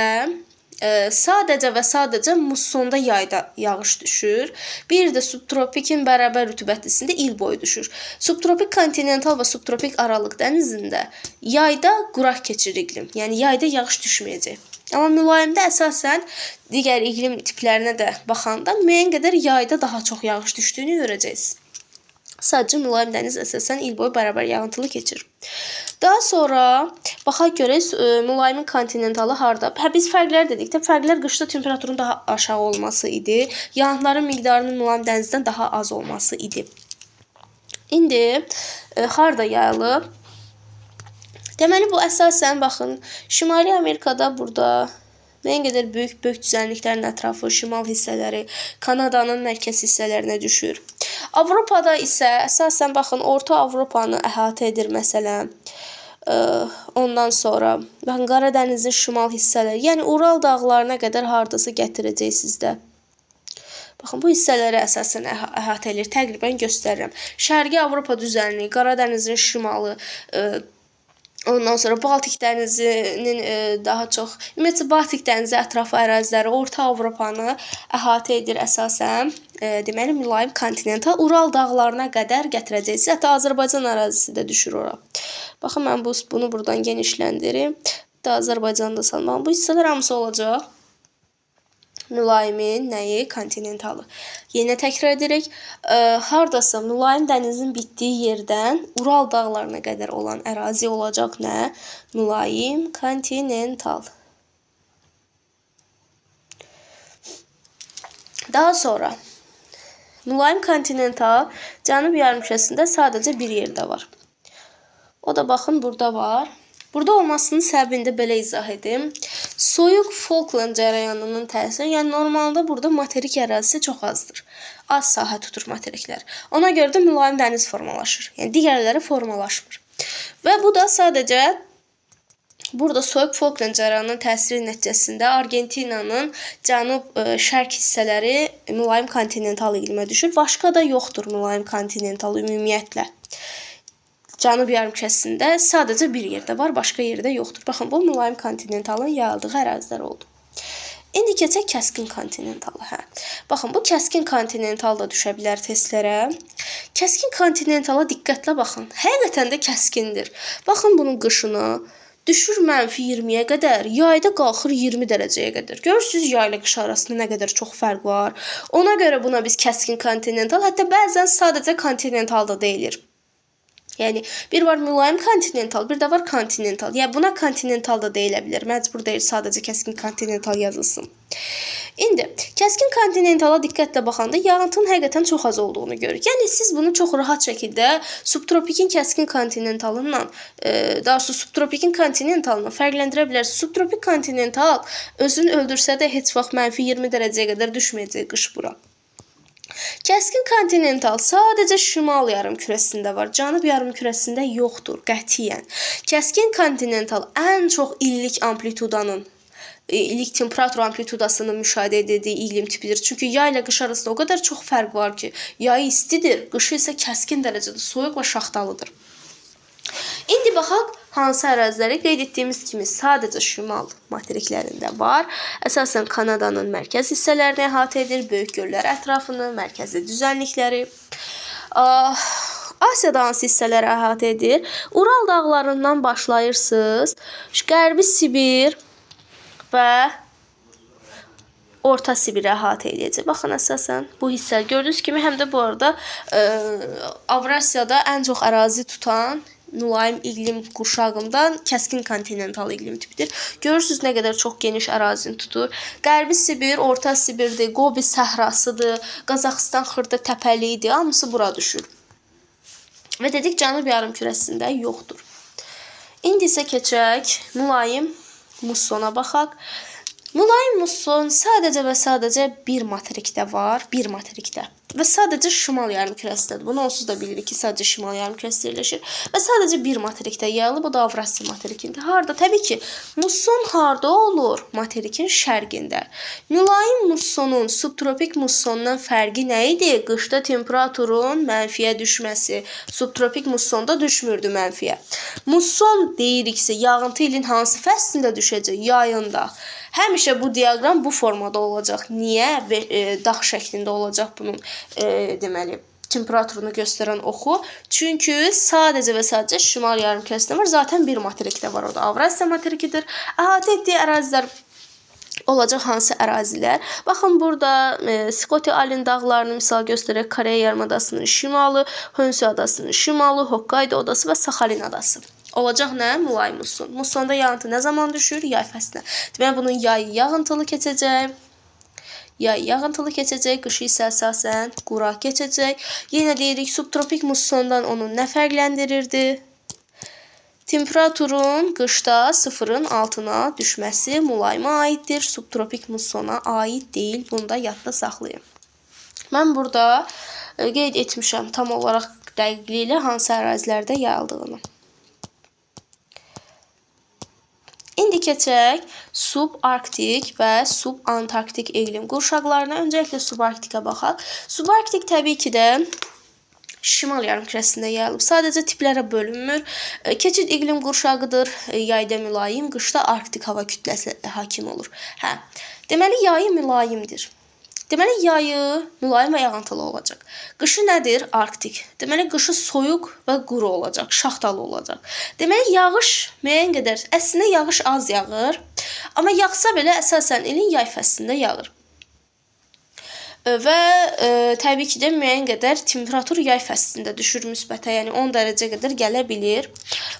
[SPEAKER 1] sadəcə və sadəcə mussonda yayda yağış düşür. Bir də subtropikin bərabər rütubətlisində il boyu düşür. Subtropik kontinental və subtropik aralıq dənizində yayda quraq keçir iqlim. Yəni, yayda yağış düşməyəcək. Amma mülayimdə əsasən digər iqlim tiplərinə də baxanda müəyyən qədər yayda daha çox yağış düşdüyünü görəcəksiniz. Sadəcə mülayim dəniz əsasən il boyu bərabər yağıntılı keçir. Daha sonra baxaq görək mülayimin kontinentalı harda? Hə, biz fərqlər dedik də, fərqlər qışda temperaturun daha aşağı olması idi. Yağıntıların miqdarının mülayim dənizdən daha az olması idi. İndi harda yayılıb? Deməli, bu əsasən, baxın, Şimali Amerikada burada müəyyən qədər böyük düzənliklərin ətrafı, şimal hissələri, Kanadanın mərkəz hissələrinə düşür. Avropada isə əsasən, baxın, Orta Avropanı əhatə edir, məsələn. Ondan sonra, baxın, Qaradənizin şimal hissələri, yəni Ural dağlarına qədər hardasa gətirəcəksiniz də. Baxın, bu hissələri əsasən əhatə edir, təqribən göstərirəm. Şərqi Avropa düzənliyi, Qaradənizin şimalı, ondan sonra Baltik dənizinin daha çox, ümumiyyətcə Baltik dənizi ətrafı əraziləri, Orta Avropanı əhatə edir əsasən. Deməli, mülayim kontinental Ural dağlarına qədər gətirəcəksiniz. Hətta Azərbaycan ərazisi də düşür ora. Baxın, mən bunu buradan genişləndirim. Hətta Azərbaycanda salmam. Bu hissələr hamısı olacaq. Mülayimin nəyi? Kontinentalı. Yenə təkrar edirik. Hardasa mülayim dənizin bitdiyi yerdən Ural dağlarına qədər olan ərazi olacaq nə? Mülayim kontinental. Daha sonra mülayim kontinental Cənub yarımkürəsində sadəcə bir yerdə var. O da baxın burada var. Burada olmasının səbəbini də belə izah edim. Soyuq Falkland cərəyanının təsiri, yəni normalda burada materik ərazisi çox azdır. Az sahə tutur materiklər. Ona görə də mülayim dəniz formalaşır. Yəni digərləri formalaşmır. Və bu da sadəcə burada soyuq Falkland cərəyanının təsiri nəticəsində Argentinanın cənub-şərq hissələri mülayim kontinental iqlimə düşür. Başqa da yoxdur mülayim kontinental ümumiyyətlə. Cənub yarımkürəsində sadəcə bir yerdə var, başqa yerdə yoxdur. Baxın, bu mülayim kontinentalın yayıldığı ərazilər oldu. İndi keçək kəskin kontinentala. Hə. Baxın, bu kəskin kontinental da düşə bilər testlərə. Kəskin kontinentala diqqətlə baxın. Həqiqətən də kəskindir. Baxın bunun qışına. Düşür mənfi 20-yə qədər, yayda qalxır 20 dərəcəyə qədər. Görürsünüz, yayla qış arasında nə qədər çox fərq var. Ona görə buna biz kəskin kontinental, hətta bəzən sadəcə kontinental da deyilir. Yəni bir var mülayim kontinental, bir də var kontinental. Yəni buna kontinental da deyilə bilər. Məcbur deyil sadəcə kəskin kontinental yazılsın. İndi kəskin kontinentala diqqətlə baxanda yağıntının həqiqətən çox az olduğunu görürük. Yəni siz bunu çox rahat şəkildə subtropikin kəskin kontinentalından, daha doğrusu subtropikin kontinentalından fərqləndirə bilərsiniz. Subtropik kontinental özünü öldürsə də heç vaxt -20 dərəcəyə qədər düşməyəcək qış bura. Kəskin kontinental sadəcə şimal yarımkürəsində var, cənub yarımkürəsində yoxdur qətiyyən. Kəskin kontinental ən çox illik amplitudanın, illik temperatur amplitudasının müşahidə edildiyi iqlim tipidir. Çünki yay ilə qış arasında o qədər çox fərq var ki, yayı istidir, qışı isə kəskin dərəcədə soyuq və şaxtalıdır. İndi baxaq hansı əraziləri qeyd etdiyimiz kimi sadəcə şimal materiklərində var. Əsasən Kanadanın mərkəz hissələrini əhatə edir, böyük göllər ətrafını, mərkəzi düzənlikləri. Asiyada hansı hissələri əhatə edir? Ural dağlarından başlayırsınız. Qərbi Sibir və Orta Sibiri əhatə edəcək. Baxın, əsasən bu hissə gördüyünüz kimi həm də bu arada Avrasiyada ən çox ərazi tutan mülayim iqlim qurşağından kəskin kontinental iqlim tipidir. Görürsünüz nə qədər çox geniş ərazini tutur. Qərbi Sibir, Orta Sibirdir, Gobi səhrasıdır, Qazaxıstan xırda təpəliyidir. Hamısı bura düşür. Və dedik cənub yarımkürəsində yoxdur. İndi isə keçək mülayim mussona baxaq. Mülayim musson sadəcə və sadəcə bir materikdə var, bir materikdə. Və sadəcə şimal yarımkürəsindədir. Bunu onsuz da bilirik ki, sadəcə şimal yarımkürəsində yerləşir. Və sadəcə bir materikdə yayılıb, o da Avrasiya materikində. Harda? Təbii ki, musson harda olur? Materikin şərqində. Mülayim mussonun subtropik mussondan fərqi nə idi? Qışda temperaturun mənfiyə düşməsi. Subtropik mussonda düşmürdü mənfiyə. Musson deyiriksə, yağıntı ilin hansı fəslində düşəcək? Yayında. Həmişə bu diaqram bu formada olacaq. Niyə? Dağ şəklində olacaq bunun deməli temperaturunu göstərən oxu. Çünki sadəcə və sadəcə şimal yarımkürəsində var. Zaten bir materikdə var, o da Avrasiya materikidir. Əhatə etdiyi ərazilər olacaq hansı ərazilər? Baxın burada Skoti Alin dağlarını misal göstərək, Koreya yarımadasının şimalı, Honshu adasının şimalı, Hokkaido adası və Saxalin adası. Olacaq nə? Mülayim musson. Mussonda yağıntı nə zaman düşür? Yay fəslinə. Deməli bunun yayı yağıntılı keçəcək. Yay yağıntılı keçəcək, qışı isə əsasən quraq keçəcək. Yenə deyirik, subtropik mussondan onu nə fərqləndirirdi? Temperaturun qışda sıfırın altına düşməsi mülayimə aiddir, subtropik mussona aid deyil. Bunu da yadda saxlayın. Mən burada qeyd etmişəm tam olaraq dəqiqliyi ilə hansı ərazilərdə yayıldığını. İndi keçək subarktik və subantarktik iqlim qurşaqlarına. Öncəliklə subarktikə baxaq. Subarktik təbii ki də şimal yarımkürəsində yayılıb. Sadəcə tiplərə bölünmür. Keçid iqlim qurşağıdır. Yayda mülayim, qışda arktik hava kütləsi hakim olur. Hə. Deməli yayı mülayimdir. Deməli yayı mülayim və yağıntılı olacaq. Qışı nədir? Arktik. Deməli qışı soyuq və quru olacaq, şaxtalı olacaq. Deməli yağış müəyyən qədər, əslində yağış az yağır, amma yağsa belə əsasən ilin yay fəslində yağır. Və təbii ki də müəyyən qədər temperatur yay fəslində düşür müsbətə, yəni 10 dərəcə qədər gələ bilir.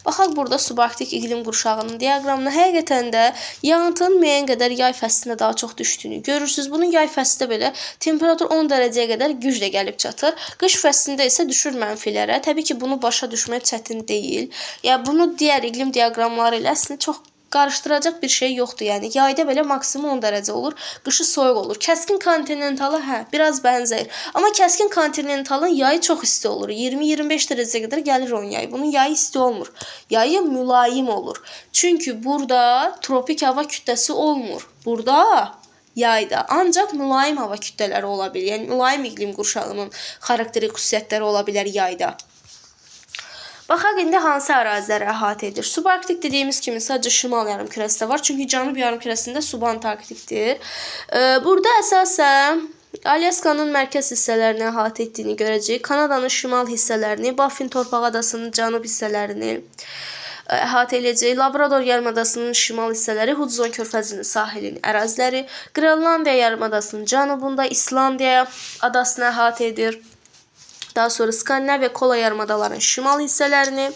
[SPEAKER 1] Baxaq burada subarktik iqlim qurşağının diaqramına. Həqiqətən də yağıntının müəyyən qədər yay fəslində daha çox düşdüyünü görürsünüz. Bunun yay fəslində belə temperatur 10 dərəcəyə qədər güclə gəlib çatır. Qış fəslində isə düşür mənfilərə. Təbii ki, bunu başa düşmək çətin deyil. Yəni bunu digər iqlim diaqramları ilə əslində çox qarışdıracaq bir şey yoxdur. Yəni yayda belə maksimum 10 dərəcə olur, qışı soyuq olur. Kəskin kontinentala hə, biraz bənzəyir. Amma kəskin kontinentalın yayı çox isti olur. 20-25 dərəcəyə qədər gəlir onun yayı. Bunun yayı isti olmur. Yayı mülayim olur. Çünki burada tropik hava kütləsi olmur. Burada yayda ancaq mülayim hava kütlələri ola bilir. Yəni mülayim iqlim qurşağının xarakterik xüsusiyyətləri ola bilər yayda. Baxaq indi hansı əraziləri əhatə edir. Subarktik dediyimiz kimi sadəcə şimal yarımkürəsində var. Çünki cənub yarımkürəsində subantarktikdir. Burada əsasən Alyaskanın mərkəz hissələrini əhatə etdiyini görəcəyik. Kanadanın şimal hissələrini, Baffin torpaq adasının cənub hissələrini əhatə edəcək. Labrador yarımadasının şimal hissələri, Hudson körfəzinin sahilinin əraziləri, Qrenlandiya yarımadasının cənubunda İslandiya adasını əhatə edir. Daha sonra Skandinaviya Kola yarımadalarının şimal hissələrini,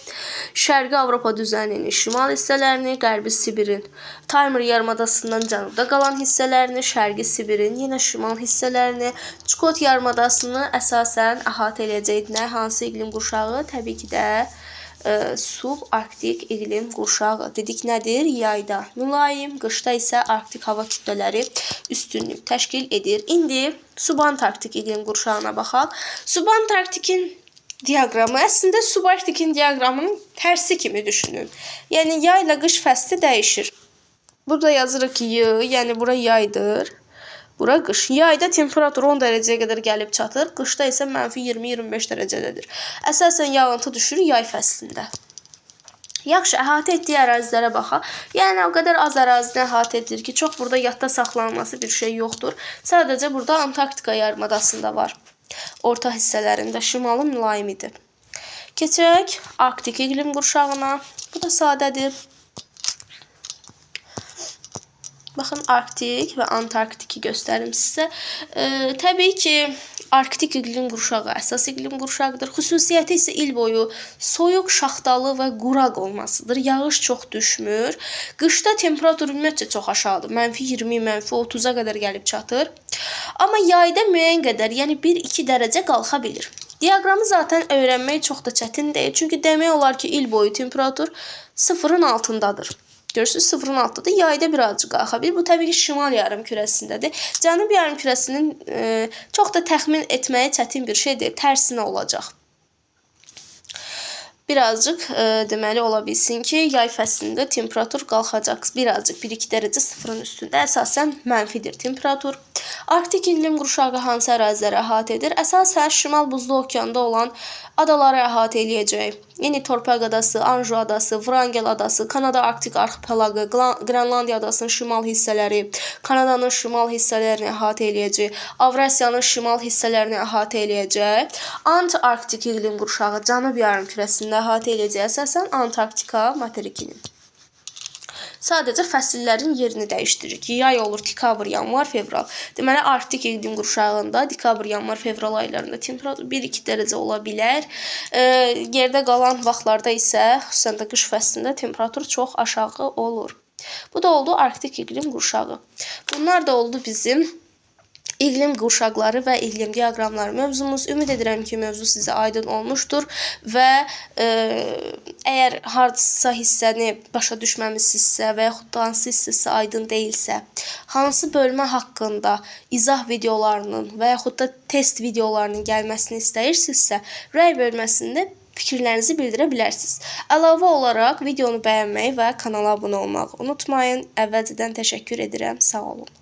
[SPEAKER 1] Şərqi Avropa düzənliyinin şimal hissələrini, Qərbi Sibirin Taymır yarımadasından cənubda qalan hissələrini, Şərqi Sibirin yenə şimal hissələrini, Çukot yarımadasını əsasən əhatə eləyəcək nə? Hansı iqlim qurşağı? Təbii ki də subarktik iqlim qurşağı. Dedik nədir? Yayda mülayim, qışda isə arktik hava kütlələri üstünlük təşkil edir. İndi subantarktik iqlim qurşağına baxaq. Subantarktikin diaqramı əslində subarktikin diaqramının tərsi kimi düşünün. Yəni yayla qış fəsli dəyişir. Burada yazırıq ki, y, yəni bura yaydır. Bura qış. Yayda temperatur 10 dərəcəyə qədər gəlib çatır. Qışda isə mənfi 20-25 dərəcədədir. Əsasən yağıntı düşür yay fəslində. Yaxşı, əhatə etdiyi ərazilərə baxaq. Yəni o qədər az ərazini əhatə edir ki, çox burada yadda saxlanması bir şey yoxdur. Sadəcə burada Antarktika yarımadasında var. Orta hissələrində şimalı mülayim idi. Keçək Arktik iqlim qurşağına. Bu da sadədir. Baxın, Arktik və Antarktiki göstərim sizə. Təbii ki, Arktik iqlim qurşağı əsas iqlim qurşağıdır. Xüsusiyyəti isə il boyu soyuq, şaxtalı və quraq olmasıdır. Yağış çox düşmür. Qışda temperatur ümumiyyətcə çox aşağıdır. Mənfi 20, mənfi 30-a qədər gəlib çatır. Amma yayda müəyyən qədər, yəni 1-2 dərəcə qalxa bilir. Diaqramı zaten öyrənmək çox da çətin deyil. Çünki demək olar ki, il boyu temperatur sıfırın altındadır. Görürsünüz, sıfırın altındadır. Yayda birazcıq qalxa bilir. Bu təbii ki, şimal yarımkürəsindədir. Cənub yarımkürəsinin çox da təxmin etməyi çətin bir şey deyil. Tərsinə olacaq. Birazcıq deməli ola bilsin ki, yay fəslində temperatur qalxacaq. Birazcıq 1-2 dərəcə sıfırın üstündə. Əsasən mənfidir temperatur. Arktik iqlim qurşağı hansı əraziləri əhatə edir? Əsasən Şimal Buzlu okeanda olan adaları əhatə eləyəcək. Yəni Torpaq adası, Anju adası, Wrangel adası, Kanada Arktik arxipelaqı, Qrenlandiya adasının şimal hissələri, Kanadanın şimal hissələrini əhatə eləyəcək, Avrasiyanın şimal hissələrini əhatə eləyəcək. Antarktik iqlim qurşağı cənub yarımkürəsində əhatə eləyəcək əsasən Antarktika materikini. Sadəcə fəsillərin yerini dəyişdiririk. Yay olur dekabr, yanvar, fevral. Deməli, Arktik iqlim qurşağında dekabr, yanvar, fevral aylarında temperatur 1-2 dərəcə ola bilər. Yerdə qalan vaxtlarda isə, xüsusən də qış fəslində temperatur çox aşağı olur. Bu da oldu Arktik iqlim qurşağı. Bunlar da oldu bizim iqlim qurşaqları və iqlim diaqramları mövzumuz. Ümid edirəm ki, mövzu sizə aydın olmuşdur və əgər hardasa hissəni başa düşməmisinizsə və yaxud da hansı hissəsi aydın deyilsə, hansı bölmə haqqında izah videolarının və yaxud da test videolarının gəlməsini istəyirsinizsə, rəy bölməsində fikirlərinizi bildirə bilərsiniz. Əlavə olaraq videonu bəyənməyi və kanala abunə olmağı unutmayın. Əvvəlcədən təşəkkür edirəm. Sağ olun.